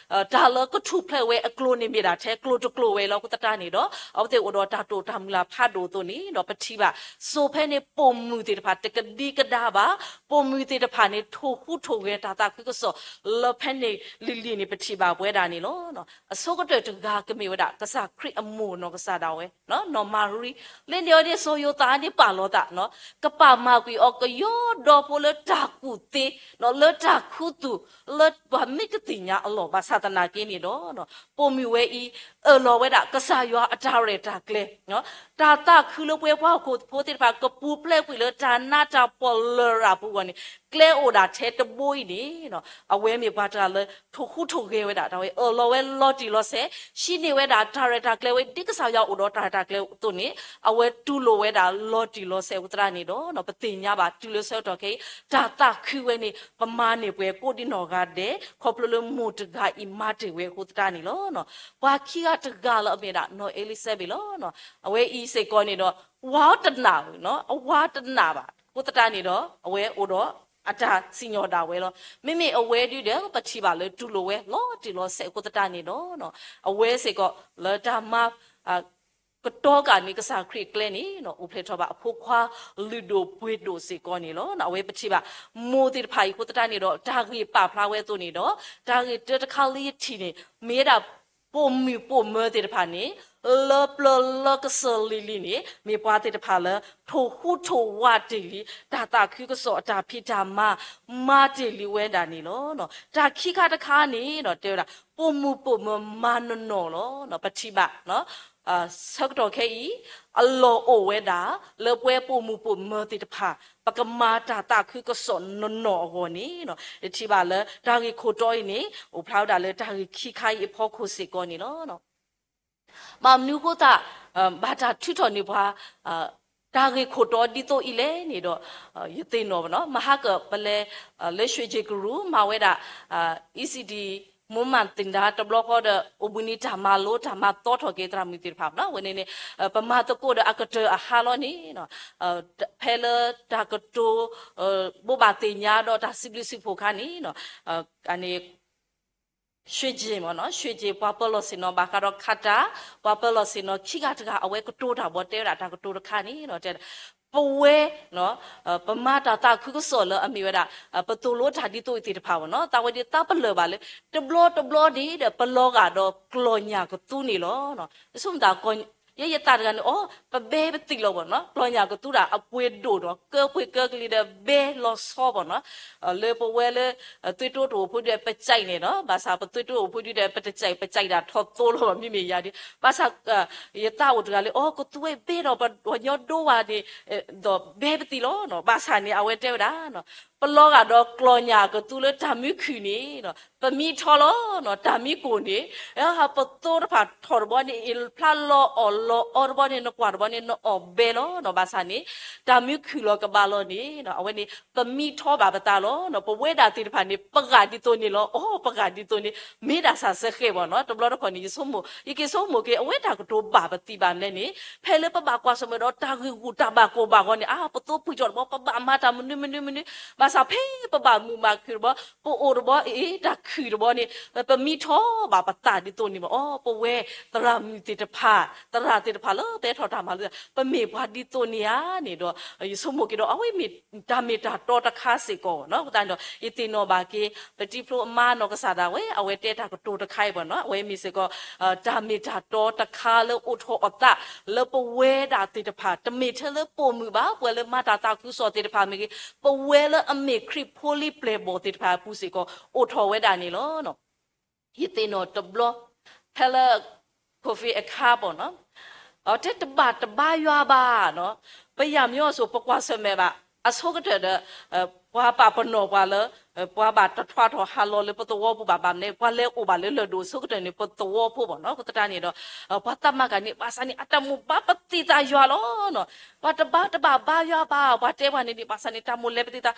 တၢ်လၢကထူၣ်ဖျဲးဝဲအကျိၤန့ၣ်မ့ၢ်ဒၣ်ထဲကျိၤတကျိၤဝဲလီၤ. အဃိသတးန့ၣ်ဒီး အဝဲသ့ၣ်အိၣ်ဒီးတၢ်တိာ်တၢ်မုၢ်လၢ်ဖးဒိၣ်အသိးန့ၣ်ဒီး ပထံၣ်ဘၣ် စိၤဖဲန့ၣ်ပိာ်မုၣ်သ့ၣ်တဖၣ်တကဒံကဒါဘၣ်, ပိာ်မုၣ်သ့ၣ်တဖၣ်န့ၣ် ထိၣ်ဟူးထိၣ်ဂဲၤတၢ်သးခုကစီၣ် လၢဖဲန့ၣ်လံၤလံၤန့ၣ် ပထံၣ်ဘၣ်ပဝဲဒၣ်န့ၣ်လီၤ. အဆိကတၢၢ်တဂၤကမ့ၢ်ဝဲဒၣ် ကစၢ်ခရံာ်အမိၢ်နီၢ်ကစၢ်ဒၣ်ဝဲ နီၢ်မၤရံ, လၢန့ၣ်အီၤန့ၣ် စီၤယိၤသးန့ၣ်ပာ်လီၤသး ကပာ်မၤကွံာ်အီၤကယီဒီဖိလၢတၢ်ကူၣ်သ့, လၢတၢ်ခူသူၣ်, လၢပှၤမ့ၢ်တသ့ၣ်ညါအလီၢ် ဘၣ်ဆၣ်သနာ်က့န့ၣ်ဒီး ပိာ်မုၣ်ဝဲအံၤ အၢၣ်လီၤဝဲဒၣ်ကစၢ်ယွၤအတၢ်ရဲၣ်တၢ်ကျဲၤ, တၢ်သးခုလၢပဝဲပှၤဟီၣ်ခိၣ်ဖိသ့ၣ်တဖၣ် ကပူၤဖျဲးကွံာ်လၢတၢ်နးတၢ်ဖှီၣ်လရာ်ပူၤအဂီၢ်န့ၣ် ကျဲအိၣ်ဒၣ်ထဲတဘိအံၤန့ၣ် အဝဲမ့ၢ်ပှၤတဂၤလၢထိၣ်ဟူးထိၣ်ဂဲၤဝဲဒၣ် တၢ်ဝဲအၢၣ်လီၤဝဲလီၤတံၢ်လီၤဆဲး, ဟံးန့ၢ်ဝဲဒၣ်တၢ်ရဲၣ်တၢ်ကျဲၤဝဲ ဒ်ကစၢ်ယွၤအိၣ်ဒီးတၢ်ရဲၣ်တၢ်ကျဲၤအသိးန့ၣ် အဝဲတူၢ်လိာ်ဝဲဒၣ်လီၤတံၢ်လီၤဆဲးအဃိသတးန့ၣ်ဒီး ပသ့ၣ်ညါဘၣ်တုၤလၢဆၢကတီၢ်ခဲအံၤ တၢ်သးခုဝဲန့ၣ် ပမၤန့ၢ်ပှဲၤကိးဒံနီၢ်ဂၤဒဲး ခီဖျိလၢမိၢ်တဂၤအံၤမၤတ့ၢ်ဝဲအဃိသတးန့ၣ်လီၤ. ပှၤခံဂၤတဂၤလၢအမ့ၢ်ဒၣ်နီၢ်အ့လံစဘ့းလီၤ. အဝဲအံၤစ့ၢ်ကီးန့ၣ်ဒီး ဝၤတနာ်, အဝၤတနာ်ဘၣ် အဃိသတးန့ၣ်ဒီး အဝဲအိၣ်ဒီးအတၢ်စံၣ်ညီၣ်ဒၣ်ဝဲလီၤ. မ့မ့ၢ်အဝဲဒုဒီး ပထံၣ်ဘၣ်လၢတူၢ်လိာ်ဝဲလီၤတံၢ်လီၤဆဲးအဃိသတးန့ၣ်ဒီး အဝဲစ့ၢ်ကီးလၢတၢ်မၤ ကတီၤကၢ်န့ၣ် ကစၢ်ခရံာ်အကျဲန့ၣ် အိၣ်ဖျဲၣ်ထီၣ်ဘၣ်အဖိခွါလုၢ်ဒိၣ်ပှ့ၤဒိၣ်စ့ၢ်ကီးန့ၣ်လီၤ. အဝဲပထံၣ်ဘၣ် မိၢ်သ့ၣ်တဖၣ်အံၤအဃိသတးန့ၣ်ဒီး တၢ်ဂ့ၢ်ပာ်ဖျါဝဲအသိးန့ၣ်ဒီး တၢ်ဂ့ၢ်တၢတခါလၢယထံၣ်န့ၣ် မ့ၢ်ဝဲဒၣ် ပိာ်မုၣ်ပိာ်မၢၤသ့ၣ်တဖၣ်န့ၣ် လၢပျၢၤလၢကစၢၢ်လံၤလံၤန့ၣ် မ့ၢ်ပှၤသ့ၣ်တဖၣ်လၢ ထိၣ်ဟူးထိၣ်ဝးတ့ၢ်လံ တၢ်သးခုကစီၣ်အတၢ်ဖံးတၢ်မၤ မၤတ့ၢ်လံဝဲဒၣ်န့ၣ်လီၤ. တၢ်ခံခါတခါန့ၣ် တဲဝဲဒၣ် ပိာ်မုၣ်ပိာ်မၢၤမၤနီၢ်နီၢ်လီၤ. ပထံၣ်ဘၣ် ဆၢကတီၢ်ခဲအံၤ အလီၢ်အိၣ်ဝဲဒၣ် လၢပဝဲပိာ်မုၣ်ပိာ်မၢၤသ့ၣ်တဖၣ် ပကမၤတၢ်သးခုကစီၣ်နီၢ်နီၢ်အဂီၢ်န့ၣ် ယထံၣ်ဘၣ်လၢတၢ်ဂ့ၢ်ခိၣ်တီအံၤန့ၣ် အိၣ်ဖျါဝဲဒၣ်လၢတၢ်ဂ့ၢ်ခံခါအံၤအဖီခိၣ်စ့ၢ်ကီးန့ၣ်လီၤ. ဘၣ်မနုၤအဃိသတး ဘၣ်တၢ်ထုးထီၣ်န့ၢ်ပှၤ တၢ်ဂ့ၢ်ခိၣ်တီဒ်သိးအံၤလဲၣ်န့ၣ်ဒီး ယသ့ၣ်နီၣ်ဘၣ်နီၤ မဟါကၢ်ပလဲ လၢရွှ့ၣ်ကၠ့ၣ်ကရူၢ် မၤဝဲဒၣ် ECD မူမၢ်သ့ၣ်ဒါ တဘျီဃီဒီး အိၣ်ဘှံးနံၤတၢ်မၤလိ တၢ်မၤသီထီၣ်က့ၤသရၣ်မုၣ်သ့ၣ်တဖၣ်နီၤ အဝဲန့ၣ်န့ၣ် ပမၤသကိးဒီးအကတၢၢ်အဟါလီၤန့ၣ် ဖဲလၢတၢ်ကတိၤ ဘိးဘၣ်သ့ၣ်ညါဒီးတၢ်စံးဘျုးစံးဖှိၣ်အခါန့ၣ် န့ၣ် ရွှ့ၣ်ကၠ့ၣ်မ့ၢ်နီၤ ရွှ့ၣ်ကၠ့ၣ် ပှၤပၢၤလီၢ်ဆ့ၣ်နီၤ ဘၣ်ဃးဒီးခးတၢ် ပှၤပၢၤလီၢ်ဆ့ၣ်နီၤခံဂၤတဂၤ အဝဲကတိၤတၢ်ဘီတဲဝဲဒၣ်တၢ်ကတိၤတခါန့ၣ် တဲ ပဝဲ ပမၤတၢ်သးခုကစီၣ်လၢအမ့ၢ်ဝဲဒၣ် ပသိၣ်လိတၢ်ဒ်သိးအံၤသ့ၣ်တဖၣ်မ့ၢ်နီၤ သးဝဲဒၣ်သးပလၢၢ်ဘၣ်လၢ တဘျီတဘျီန့ၣ်ဒီး ပလီၤဂာ်ဒီးကျီၢ်ညၣ်ကသူန့ၣ်လီၤ. ဆိကမိၣ်သး ယဲယသးတဂၤန့ၣ် အိ ပဘဲပသံးလီၤဘၣ်နီၤ, ကျီၢ်ညၣ်ကသူတၢ်အပှ့ၤဒိၣ်ဒီး ကၢပှ့ၤကၢကလံၤဒီးဘဲလီၤဆီဘၣ်နီၤ, လၢပဝဲလၢ သွ့တိတအိၣ်ဖိဒုးပကဲးန့ၣ်နီၤ, ဘၣ်ဆၣ်ပသွ့တိအိၣ်ဖိဒုးဒီး ပတကဲး ပကဲးဒၣ်ထီၣ်သိလီၤဘၣ် မ့မ့ၢ်ယၤဒီး ဘၣ်ဆၣ် ယသးအိၣ်တဂၤလၢ အိ ကသူဝဲဘဲဒီးပှၤညီဒိဝဲန့ၣ် ဒီးဘဲပသံးလီၤနီၤ, ဘၣ်ဆၣ်န့ၣ် အဝဲတဲဝဲဒၣ် ပလီၤဂာ်ဒီးကျီၢ်ညၣ်ကသူလၢတၢ်မံခုၣ်န့ၣ် ပမံထီလီၤနီၤ, တၢ်မံကိၢ်န့ၣ် ပသိတဖၣ်ထီၣ်တဘျီန့ၣ် ဖျါလီၤအီၣ်လီၤအီတဘျီန့ၣ် နကွၢ်တဘျီန့ၣ် နအီၣ်ဘဲလီၤနီၤ, ဘၣ်ဆၣ်န့ၣ် တၢ်မံခုၣ်လီၤကဘၣ်လီၤန့ၣ် အဝဲန့ၣ် ပမံထီဘၣ်ပသးလီၤနီၤ, ပဝဲဒၣ်သ့ၣ်တဖၣ်န့ၣ် ပဂာ်ဒ်သိးန့ၣ်လီၤ, အိ ပဂာ်ဒ်သိးန့ၣ် မ့ၢ်ဒၣ်ဆၣ်စဲဃဲးဘၣ်နီၤ, တဘျီတခီၣ်န့ၣ် ယဆိကမိၣ် ယက့ၤဆိကမိၣ်က့ၤ အဝဲတၢ်ကတိၤဘၣ်ပသံးဘၣ်မနုၤလဲၣ်န့ၣ် ဖဲလၢပဘၣ်ကွၢ်ဆၢၣ်မဲာ်ဒီးတၢ်ဂ့ၢ်ဂူၢ်တၢ်ဘၣ်ကိၢ်ဘၣ်ဂီၤန့ၣ် အါ ပသိပှံၢ်ထီၣ်တဘျီ ပဘၣ်မၤတၢ်မနုၤမနုၤမနုၤ, ဘၣ်ဆၣ်ဖဲပဘၣ်မုာ်ဘၣ်ခုၣ်တဘျီ ပအိၣ်တဘျီအံၤ တၢ်ခုၣ်တဘျီန့ၣ် ပမံထီဘၣ်ပသးဒ်သိးန့ၣ်ဘၣ်, အိ ပဝဲသရၣ်မုၣ်သ့ၣ်တဖၣ် သရၣ်သ့ၣ်တဖၣ်လၢပဟဲထီၣ်တၢ်မၤလိ ပမ့ၢ်ပှၤဒ်သိးန့ၣ်ဧါန့ၣ်ဒီး ယဆိကမိၣ်က့ၤဒီး အဝဲမ့ၢ်တၢ်မ့ၢ်တၢ်တီတခါစ့ၢ်ကီးနီၤ, အဃိသတးန့ၣ်ဒီး ယသ့ၣ်နီၣ်ဘၣ်က့ၤ ပတံၤဖျိအမါနီၢ်ကစၢ်ဒၣ်ဝဲ အဝဲတဲတၢ်ကတိၤတခါအံၤဘၣ်နီၤ, အဝဲမ့ၢ်စ့ၢ်ကီး တၢ်မ့ၢ်တၢ်တီတခါလၢအိၣ်ထီၣ်အသး လၢပဝဲဒၣ်သ့ၣ်တဖၣ် တမ့ၢ်ထဲလၢပိာ်မုၣ်ဘၣ်, ပှၤလၢမၤတၢ်သးခုကစီၣ်သ့ၣ်တဖၣ်မ့ၢ်ဂ့ၤ, ပဝဲလၢအမ့ၢ်ခရံာ်ဖိလံၤပျဲၢ်ဘီၣ်သ့ၣ်တဖၣ်အပူၤစ့ၢ်ကီး အိၣ်ထီၣ်ဝဲဒၣ်န့ၣ်လီၤ. ယသ့ၣ်နီၣ်တဘျီ ဖဲလၢ COVID အခါဘၣ်နီၤ, အတဲတဘၣ်တဘါယွၤဘၣ်နီၤ, ပယၢ်မညီအစိၤ ပကွၢ်ဆၢၣ်မဲာ်ဘၣ် အဆိကတၢၢ်ဒီး ပှၤပာ်ပနီၣ်ပှၤလၢ ပှၤဘၣ်တထွးထီၣ်ဟးလီၤလၢပသဝီပူၤဘၣ်, ဘၣ်မနုၤလဲၣ် ပှၤလဲၤအိၣ်ဘၣ်လၢလၢၢ်ဒိၣ်အဆိကတၢၢ်န့ၣ် ပသဝီဖိဘၣ်နီၤ, အဃိသတးန့ၣ်ဒီး ပှၤသးမၤကၤန့ၣ် ဘၣ်ဆၣ်န့ၣ် အတၢ်မိၣ်ဘၣ်ပသံးသးယွၤလီၤနီၤ, ပှၤတဘၣ်တဘၣ်ဘါယွၤဘၣ်, ပှၤတဲပှၤန့ၣ်န့ၣ် ဘၣ်ဆၣ်န့ၣ် တၢ်မိၣ်လဲၤပသံးသး,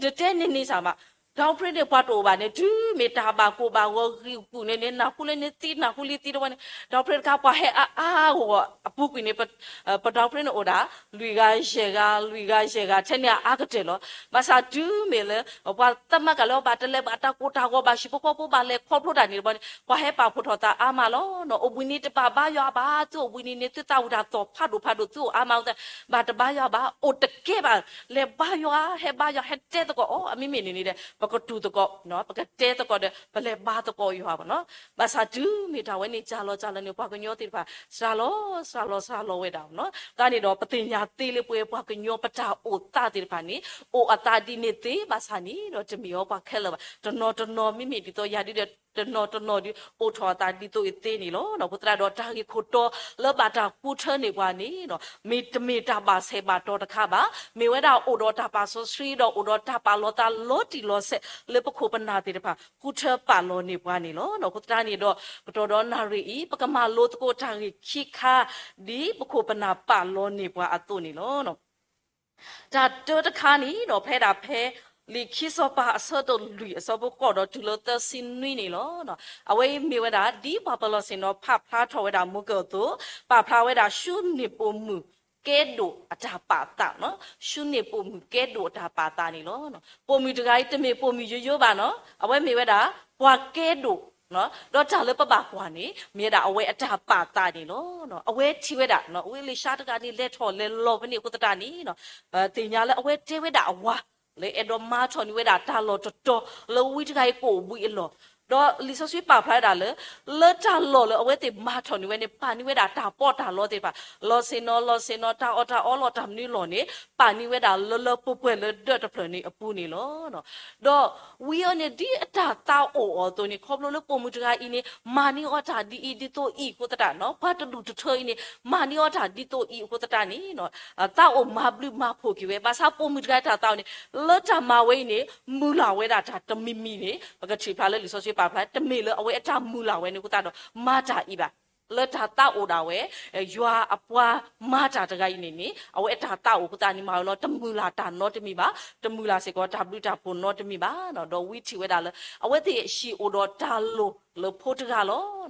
တတဲန့ၣ်န့ၣ်စ့ၢ်မး ဒီးဖရဲန့ၣ် ပှၤတအိၣ်ဘၣ်န့ၣ် တုၤမ့ၢ်တၢ်ဘၣ်ကိၢ်ဘၣ်ဂီၤဂံၢ်ဂူာ်န့ၣ်န့ၣ် နၢ်ဟူလၢန့ၣ်သံ နၢ်ဟူလံသံတဝဲန့ၣ် ဒီးဖရဲတခါ ပှၤဟဲအါအါဂီၢ်ဂီၢ်အပူၤကွံာ်န့ၣ် ပဒီးဖရဲန့ၣ်အိၣ်ဒၣ် လွံၢ်ဂၤယဲၢ်ဂၤ လွံၢ်ဂၤယဲၢ်ဂၤ ထဲန့ၣ်အအါကတၢၢ်လီၤ. ဘၣ်ဆၣ်တုၤမ့ၢ်လၢ ပှၤသးမၤကၤလၢအဘၣ်တလဲၤဘၣ်တၢ်ကိၢ်တၢ်ဂီၤဘၣ် ဟံၣ်ဖိဃီဖိဘၣ်လဲၤခီဖျိတၢ်န့ၣ်တဘျီန့ၣ် ပှၤဟဲပာ်ဖှိၣ်ထီၣ်သးအါမးလီၤနီၤ. အိၣ်ဘှံးနံၤတဘၣ်ဘါယွၤဘၣ်, သုအိၣ်ဘှံးနံၤန့ၣ် သုသးဝံၣ်တၢ်သီၣ်ဖးဒိၣ်ဖးဒိၣ် သုအိၣ်အါမးအဃိသတး ဘၣ်တဘါယွၤဘၣ်, အိၣ်တကဲဘၣ်, လဲၤဘါယွၤ ဟဲဘါယွၤ ဟဲတဲသကိးအီၤ အမ့မ့ၢ်န့ၣ်န့ၣ်ဒီး ပကတူၢ်သကိး ပကတဲသကိးဒီး ပလဲၤဘါသကိးယွၤဘၣ်နီၤ. ဘၣ်ဆၣ်တုၤမ့ၢ်တၢ်ဝဲန့ၣ် စှၤလီၤစှၤလီၤန့ၣ် ပှၤကညီသ့ၣ်တဖၣ် စှၤလီၤစှၤလီၤစှၤလီၤဝဲဒၣ်နီၤ. တၢ်န့ၣ်ဒီး ပသ့ၣ်ညါသ့လၢပဝဲပှၤကညီပတၢ်အိၣ်သးသ့ၣ်တဖၣ်န့ၣ် အိၣ်အသးဒ်န့ၣ်သ့ ဘၣ်ဆၣ်န့ၣ်ဒီး တမ့ၢ်အီၤပှၤခဲလၢာ်ဘၣ်. တနီၤတနီၤ မ့မ့ၢ်ဒ်သိးယၤဒ်ဒီး တနီၤတနီၤဒ် အိၣ်ထီၣ်အသးဒ်သိးအံၤသ့န့ၣ်လီၤ. အဃိသတးဒီး တၢ်ဂ့ၢ်ခိၣ်တီလၢဘၣ်တၢ်ဃုထၢန့ၢ်ပှၤန့ၣ် မ့ၢ်တမ့ၢ်တၢ်ဘၣ်ဆဲးဘၣ်တီၤတခါဘၣ်. မ့ၢ်ဝဲဒၣ်အိၣ်ဒီးတၢ်ပာ်စီဆှံဒီး အိၣ်ဒီးတၢ်ပာ်လီၤသးလီၤတံၢ်လီၤဆဲးလၢပခိၣ်ပနၢ်သ့ၣ်တဖၣ် ဃုထၢပာ်လီၤန့ၢ်ပှၤန့ၣ်လီၤ. အဃိသတးန့ၣ်ဒီး ကတီၢ်ဒီးနၣ်ရံၣ်အံၤ ပကမၤလိသကိးတၢ်ဂ့ၢ်ခံခါ ဒ်ပခိၣ်ပနၢ်ပာ်လီၤန့ၢ်ပှၤအသိးန့ၣ်လီၤ. တၢ်တၢတခါန့ၣ်ဒီး ဖဲဒၣ်ဖဲ လံာ်ခံစီၤပၤအဆၢဒိၣ်လွံၢ် အဆၢဖိဃိးဒီးတုၤလၢသၢဆံနွံန့ၣ်လီၤ. အဝဲအံၤမ့ၢ်ဝဲဒၣ် ဒ်ပှၤပလီၢ်ဆ့ၣ်နီၤဖးဖျါထီၣ်ဝဲဒၣ်မူကၢၢ်အသိး, ပာ်ဖျါဝဲဒၣ် ၡူန့ၢ်ပိာ်မုၣ်ကဲဒိၣ်အတၢ်ပာ်သးနီၤ, ၡူန့ၢ်ပိာ်မုၣ်ကဲဒိၣ်အတၢ်ပာ်သးန့ၣ်လီၤ. ပိာ်မုၣ်တဂၤအံၤ တမ့ၢ်ပိာ်မုၣ်ယိယိဘၣ်နီၤ, အဝဲမ့ၢ်ဝဲဒၣ် ပှၤကဲဒိၣ် ဒီးတၢ်လၢပဘၣ်ကွၢ်န့ၣ် မ့ၢ်ဝဲဒၣ်အဝဲအတၢ်ပာ်သးန့ၣ်လီၤ. အဝဲထံၣ်ဝဲဒၣ် ဝံလ့ၡါတဂၤန့ၣ် လဲၤထီၣ်လဲၤလီၤဖဲန့ၣ်အဃိသတးန့ၣ် သ့ၣ်ညါလၢအဝဲတဲဝဲဒၣ်အဝၤ လၢအဲၣ်ဒိးမၤထီၣ်န့ၢ်ဝဲဒၣ်တၢ်လီၢ်တတီၤ လၢဝံတဂၤအံၤကအိၣ်ဘှံးအလီၢ်, ဒီးလံာ်စီဆှံပာ်ဖျါဝဲဒၣ်လၢ လၢတၢ်လီၢ်လၢအဝဲသ့ၣ်မၤထီၣ်န့ၢ်ဝဲန့ၣ် ပာ်န့ၢ်ဝဲဒၣ်တၢ်ပီးတၢ်လီသ့ၣ်တဖၣ်, လီၢ်ဆ့ၣ်နီၤ လီၢ်ဆ့ၣ်နီၤ တၢ်အီၣ်တၢ်အီလီၢ်တၢ်မနုၤလီၢ်န့ၣ် ပာ်န့ၢ်ဝဲဒၣ်လၢလၢပှဲၤပှဲၤလၢဒၢးတဖျၢၣ်န့ၣ်အပူၤန့ၣ်လီၤ. ဒီးဝံအံၤန့ၣ် ဒ်အတၢ်သးအိၣ်အီၤအသိးန့ၣ် ခီဖျိလၢပိာ်မုၣ်တဂၤအံၤန့ၣ် မၤန့ၢ်အီၤတၢ်ဒ်အံၤဒ်သိးအံၤအဃိသတးနီၤ, ပှၤတဒူၣ်တထၢအံၤန့ၣ် မၤန့ၢ်အီၤတၢ်ဒ်သိးအံၤအဃိသတးန့ၣ် သးအိၣ်မၤဘျုးမၤဖှိၣ်က့ၤဝဲ, ဘၣ်ဆၣ်ပိာ်မုၣ်တဂၤအံၤတၢ်သးအိၣ်န့ၣ် လၢတၢ်မၤဝဲအံၤန့ၣ် မုၢ်လၢ်ဝဲဒၣ်တၢ်တမံၤမံၤန့ၣ် ပကထံၣ်ဖျါလၢလံာ်စီဆှံပာ်ဖျါ တမ့ၢ်လၢအဝဲအတၢ်မုၢ်လၢ်ဝဲန့ၣ်အဃိသတးဒီး မၤတၢ်အံၤဘၣ်. လၢတၢ်သးအိၣ်ဒၣ်ဝဲ ယွၤအပှၤမၤတၢ်တဂၤအံၤန့ၣ်န့ၣ် အဝဲအတၢ်သးအိၣ်အဃိသတးန့ၣ် မၤဝဲလီၤ တမုၢ်လၢ်တၢ်နီတမံၤဘၣ်, တမုၢ်လၢ်စ့ၢ်ကီးတၢ်ဘျုးတၢ်ဖှိၣ်နီတမံၤဘၣ်. ဒီးဝံထံၣ်ဝဲဒၣ်လၢ အဝဲသ့ၣ်ဟံၣ်အိၣ်ဒီးတၢ်လိၣ်လၢဖိတဂၤလီၤ.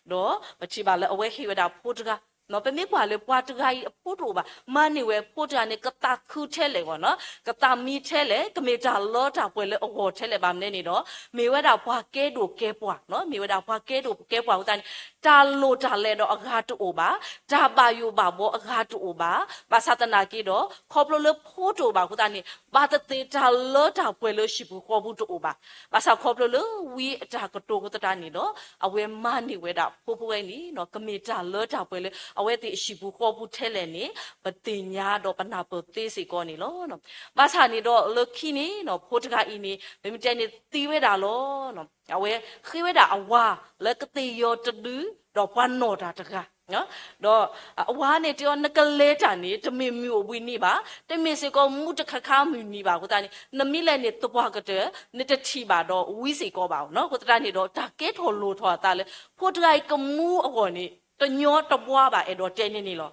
ဒီးပထံၣ်ဘၣ်လၢအဝဲဟ့ၣ်ဝဲဒၣ်ဖိတဂၤ ပမ့ၢ်ကွၢ်လၢပှၤတဂၤအံၤအဖိတအိၣ်ဘၣ်, မၤန့ၢ်ဝဲဖိတဂၤန့ၣ် ကသးခုထဲလဲၣ်ဂီၢ်နီၤ, ကသးမံထဲလဲၣ်, ကမ့ၢ်တၢ်လၢတၢ်ပှဲၤလၢအဂီၢ်ထဲလဲၣ်ဘၣ်မနုၤန့ၣ်ဒီး မ့ၢ်ဝဲဒၣ်ပှၤကဲဒိၣ်ကဲပှၢ်နီၤ, မ့ၢ်ဝဲဒၣ်ပှၤကဲဒိၣ်ကဲပှၢ်အဃိသတးန့ၣ် တၢ်လိၣ်တၢ်လဲၤဒီးအဂၤတအိၣ်ဘၣ်, တၢ်ဘၣ်ယိၣ်ဘၣ်ဘှီအဂၤတအိၣ်ဘၣ်, ဘၣ်ဆၣ်သနာ်က့ဒီး ခီဖျိလၢဖိတအိၣ်ဘၣ်အဃိသတးန့ၣ် ဘၣ်သ့ၣ်သ့ၣ်တၢ်လၢတၢ်ပှဲၤလၢဟံၣ်ပူၤဃီပူၤတအိၣ်ဘၣ်. ဘၣ်ဆၣ်ခီဖျိလၢဝံအတၢ်ကတိၤအဃိသတးန့ၣ်ဒီး အဝဲမၤန့ၢ်ဝဲဒၣ်ဖိဖိဝဲန့ၣ် ကမ့ၢ်တၢ်လၢတၢ်ပှဲၤလၢ အဝဲသ့ၣ်အဟံၣ်ပူၤဃီပူၤထဲလဲၣ်န့ၣ် ပသ့ၣ်ညါဒီးပနၢ်ပၢၢ်သ့စ့ၢ်ကီးန့ၣ်လီၤ. ဘၣ်ဆၣ်န့ၣ်ဒီးလၢခံန့ၣ် ဖိတဂၤအံၤန့ၣ် ပမ့ၢ်တဲန့ၣ်သံဝဲဒၣ်လီၤ. အဝဲဃ့ဝဲဒၣ်အဝၤလၢကသ့ၣ်ယီၤတဒု ဒီးပှၤနီၣ်တၢ်တဂၤ ဒီးအဝၤန့ၣ်တဲအီၤ နကလဲၤတၢ်န့ၣ် တမ့ၢ်မုၢ်အိၣ်ဘှံးနံၤဘၣ်, တမ့ၢ်စ့ၢ်ကီးမုၢ်တခါခါမုၢ်နံၤဘၣ်အဃိသတးန့ၣ် နမ့ၢ်လဲၤန့ၣ်သပှၢ်ကတၢၢ် နတထံၣ်ဘၣ်ဒီးဝံစ့ၢ်ကီးဘၣ်နီၤ. အဃိသတးန့ၣ်ဒီး တၢ်ကဲထီၣ်လိၣ်ထီၣ်အသးလၢ ဖိတဂၤအံၤကမူအဂီၢ်န့ၣ် တညီတဘှါဘၣ် အဲၣ်ဒိးတဲန့ၣ်န့ၣ်လီၤ.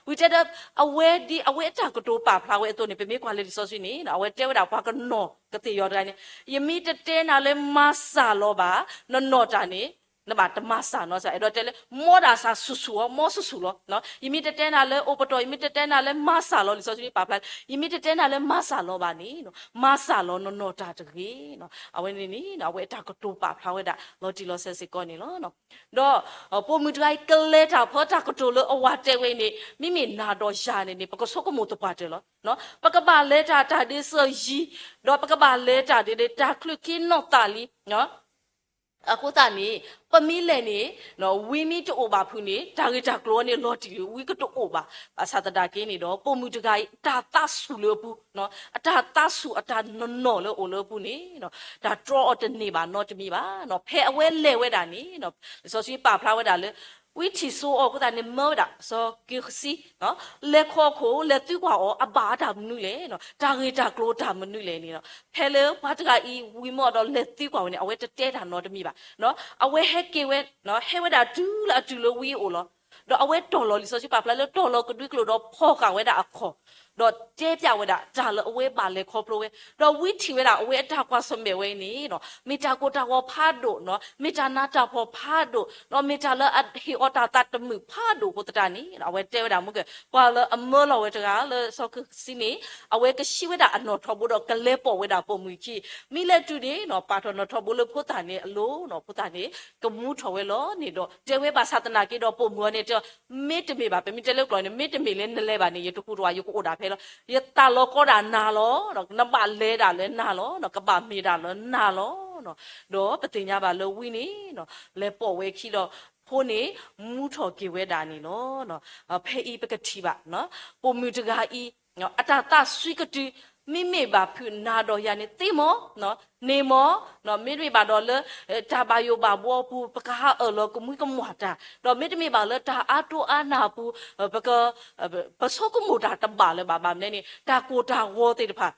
ဝံၤတဲဒီး အဝဲဒ်အဝဲအတၢ်ကတိၤပာ်ဖျါဝဲအသိးန့ၣ် ပမ့ၢ်ကွၢ်လၢလံာ်စီဆှံန့ၣ် အဝဲတဲဝဲဒၣ်ပှၤကနီၣ်ကသ့ၣ်ယီၤတဂၤန့ၣ် ယမ့ၢ်တတဲနၤလၢမၤစၢ်လီၤဘၣ်, နနီၣ်တၢ်န့ၣ် နဘၣ်တမၤစၢ်နီၤ, အဲၣ်ဒိးတဲလၢ မ်ဒၣ်စၢ်ဆူၣ်ဆူၣ်အီၤ, မ်ဆူၣ်ဆူၣ်လီၤ. ယမ့ၢ်တတဲနၤလၢအိၣ်ပတီၢ်, ယမ့ၢ်တတဲနၤလၢမၤစၢ်လီၤ, လံာ်စီဆှံပာ်ဖျါ, ယမ့ၢ်တတဲနၤလၢမၤစၢ်လီၤဘၣ်န့ၣ် မၤစၢ်လီၤနနီၣ်တၢ်တဂ့ၤ. အဝဲန့ၣ်န့ၣ် အဝဲအတၢ်ကတိၤပာ်ဖျါဝဲဒၣ် လီၤတံၢ်လီၤဆဲးစ့ၢ်ကီးန့ၣ်လီၤ. ဒီး ပိာ်မုၣ်တဂၤအံၤကလဲၤတၢ်ဖဲတၢ်ကတိၤလၢအဝၤတဲဝဲအံၤန့ၣ် မ့မ့ၢ်နၤဒီးယၤန့ၣ်န့ၣ် ပကဆိကမိၣ်သပှၢ်တၢၢ်လီၤ. ပကဘၣ်လဲၤတၢ်တၢ်ဒ့စၢၤယံၤ, ဒီးပကဘၣ်လဲၤတၢ်ဒ်န့ၣ် တၢ်ချုးခံနီၢ်သးလံ အဃိသတးန့ၣ် ပမ့ၢ်လဲၤန့ၣ် ဝံမ့ၢ်တအိၣ်ဘၣ်ဖုးန့ၣ် တၢ်ဂ့ၢ်တၢ်ကျိၤအံၤန့ၣ် လီၤတံၢ်လံ, ဝံကတအိၣ်ဘၣ်. ဘၣ်ဆၣ်သနာ်က့န့ၣ်ဒီး ပိာ်မုၣ်တဂၤအံၤ အတၢ်သးဆူၣ်လၢအပူၤ, အတၢ်သးဆူၣ်အတၢ်နီၢ်နီၢ်လၢအအိၣ်လၢအပူၤန့ၣ် တၢ်တြီအီၤတန့ၢ်ဘၣ်နီတမံၤဘၣ်. ဖဲအဝဲလဲၤဝဲဒၣ်န့ၣ် လံာ်စီဆှံပာ်ဖျါဝဲဒၣ်လၢ ဝံထံၣ်စိအီၤအဃိသတးန့ၣ် မၢဝဲဒၣ်စီၤက့ၤဃစံ လဲၤခီခိၣ် လဲၤသံကွၢ်အီၤ အဘၣ်အတၢ်မနုၤလဲၣ်, တၢ်ဂ့ၢ်တၢ်ကျိၤတၢ်မနုၤလဲၣ်န့ၣ်လီၤ. ဖဲလၢပှၤတဂၤအံၤဝံၤမၢအီၤဒီးလဲၤသံကွၢ်ဝဲန့ၣ် အဝဲတတဲတၢ်နီတမံၤဘၣ်. အဝဲဟဲက့ၤဝဲ ဟဲဝဲဒၣ်တုၤလၢအတုၤလၢဝံအအိၣ်လီၤ. ဒီးအဝဲတီၢ်လီၤ လံာ်စီဆှံပာ်ဖျါလၢတီၢ်လီၤကဒွံကျိာ်ဒီးဖီၣ်ဃာ်ဝဲဒၣ်အခီၣ်, ဒီးတဲပျးဝဲဒၣ်တၢ်လၢအဝဲဘၣ်လဲၤခီဖျိဝဲ, ဒီးဝံထံၣ်ဝဲဒၣ်အဝဲအတၢ်ကွၢ်ဆၢၣ်မဲာ်ဝဲအံၤန့ၣ် မ့ၢ်တၢ်ကိၢ်တၢ်ဂီၤဖးဒိၣ်, မ့ၢ်တၢ်နးတၢ်ဖှီၣ်ဖးဒိၣ်, မ့ၢ်တၢ်လၢအဟ့ၣ်အီၤတၢ်သးတမုာ်ဖးဒိၣ်အဃိသတးန့ၣ် အဝဲတဲဝဲဒၣ်မ့ၢ်ကဲ ပှၤလၢအမၢလီၤဝဲတဂၤလၢစီၤက့ၤဃစံန့ၣ် အဝဲကဟံးဝဲဒၣ်အနီၣ်ထိးဘိဒီးကလဲၤပိာ်ဝဲဒၣ်ပိာ်မုၣ်ခံ, မ့ၢ်လဲၤတုၤန့ၣ် ပာ်ထီၣ်နီၣ်ထိးဘိလၢဖိသၣ်န့ၣ်အလိၤနီၤ, ဖိသၣ်န့ၣ် ကမူထီၣ်ဝဲလီၤန့ၣ်ဒီး တဲဝဲဘၣ်ဆၣ်သနာ်က့ဒီးပိာ်မုၣ်အီၤန့ၣ်တဲ မ့တမ့ၢ်ဘၣ် ပမ့ၢ်တဲလၢကျိာ်န့ၣ် မ့တမ့ၢ်လၢနလဲၤဘၣ်န့ၣ် ယတကူးတဝး ယကအိၣ်ဒၣ်ဖဲလီၤ. ယသးလီၤကီဒၣ်နၤလီၤ, နဘၣ်လဲၤဒၣ်လၢနၤလီၤ, ကဘၣ်မ့ၢ်ဒၣ်လၢနၤလီၤ. ဒီးပသ့ၣ်ညါဘၣ်လၢဝံန့ၣ် လဲၤပိာ်ဝဲခံဒီး ဖိန့ၣ် မူထီၣ်က့ၤဝဲဒၣ်န့ၣ်လီၤ. ဖဲအံၤပကထံၣ်ဘၣ် ပိာ်မုၣ်တဂၤအံၤ အတၢ်သးစွံကတုၤ မ့မ့ၢ်ဘၣ်ဖုးနၤဒီးယၤန့ၣ်သ့မီၤ, န့ၣ်မီၤ, မ့တမ့ၢ်ဘၣ်ဒီးလၢ တၢ်ဘၣ်ယိၣ်ဘၣ်ဘှီအပူၤ ပကဟးအၢၣ်လီၤကမှံကမၣ်တၢ်, ဒီးမ့တမ့ၢ်ဘၣ်လၢတၢ်အါတိအါနၢ်အပူၤ ပက ပဆိကမိၣ်တၢ်တဘၣ်လၢၤဘၣ်. ဘၣ်မနုၤန့ၣ် တၢ်ကိၢ်တၢ်ဂီၤသ့ၣ်တဖၣ်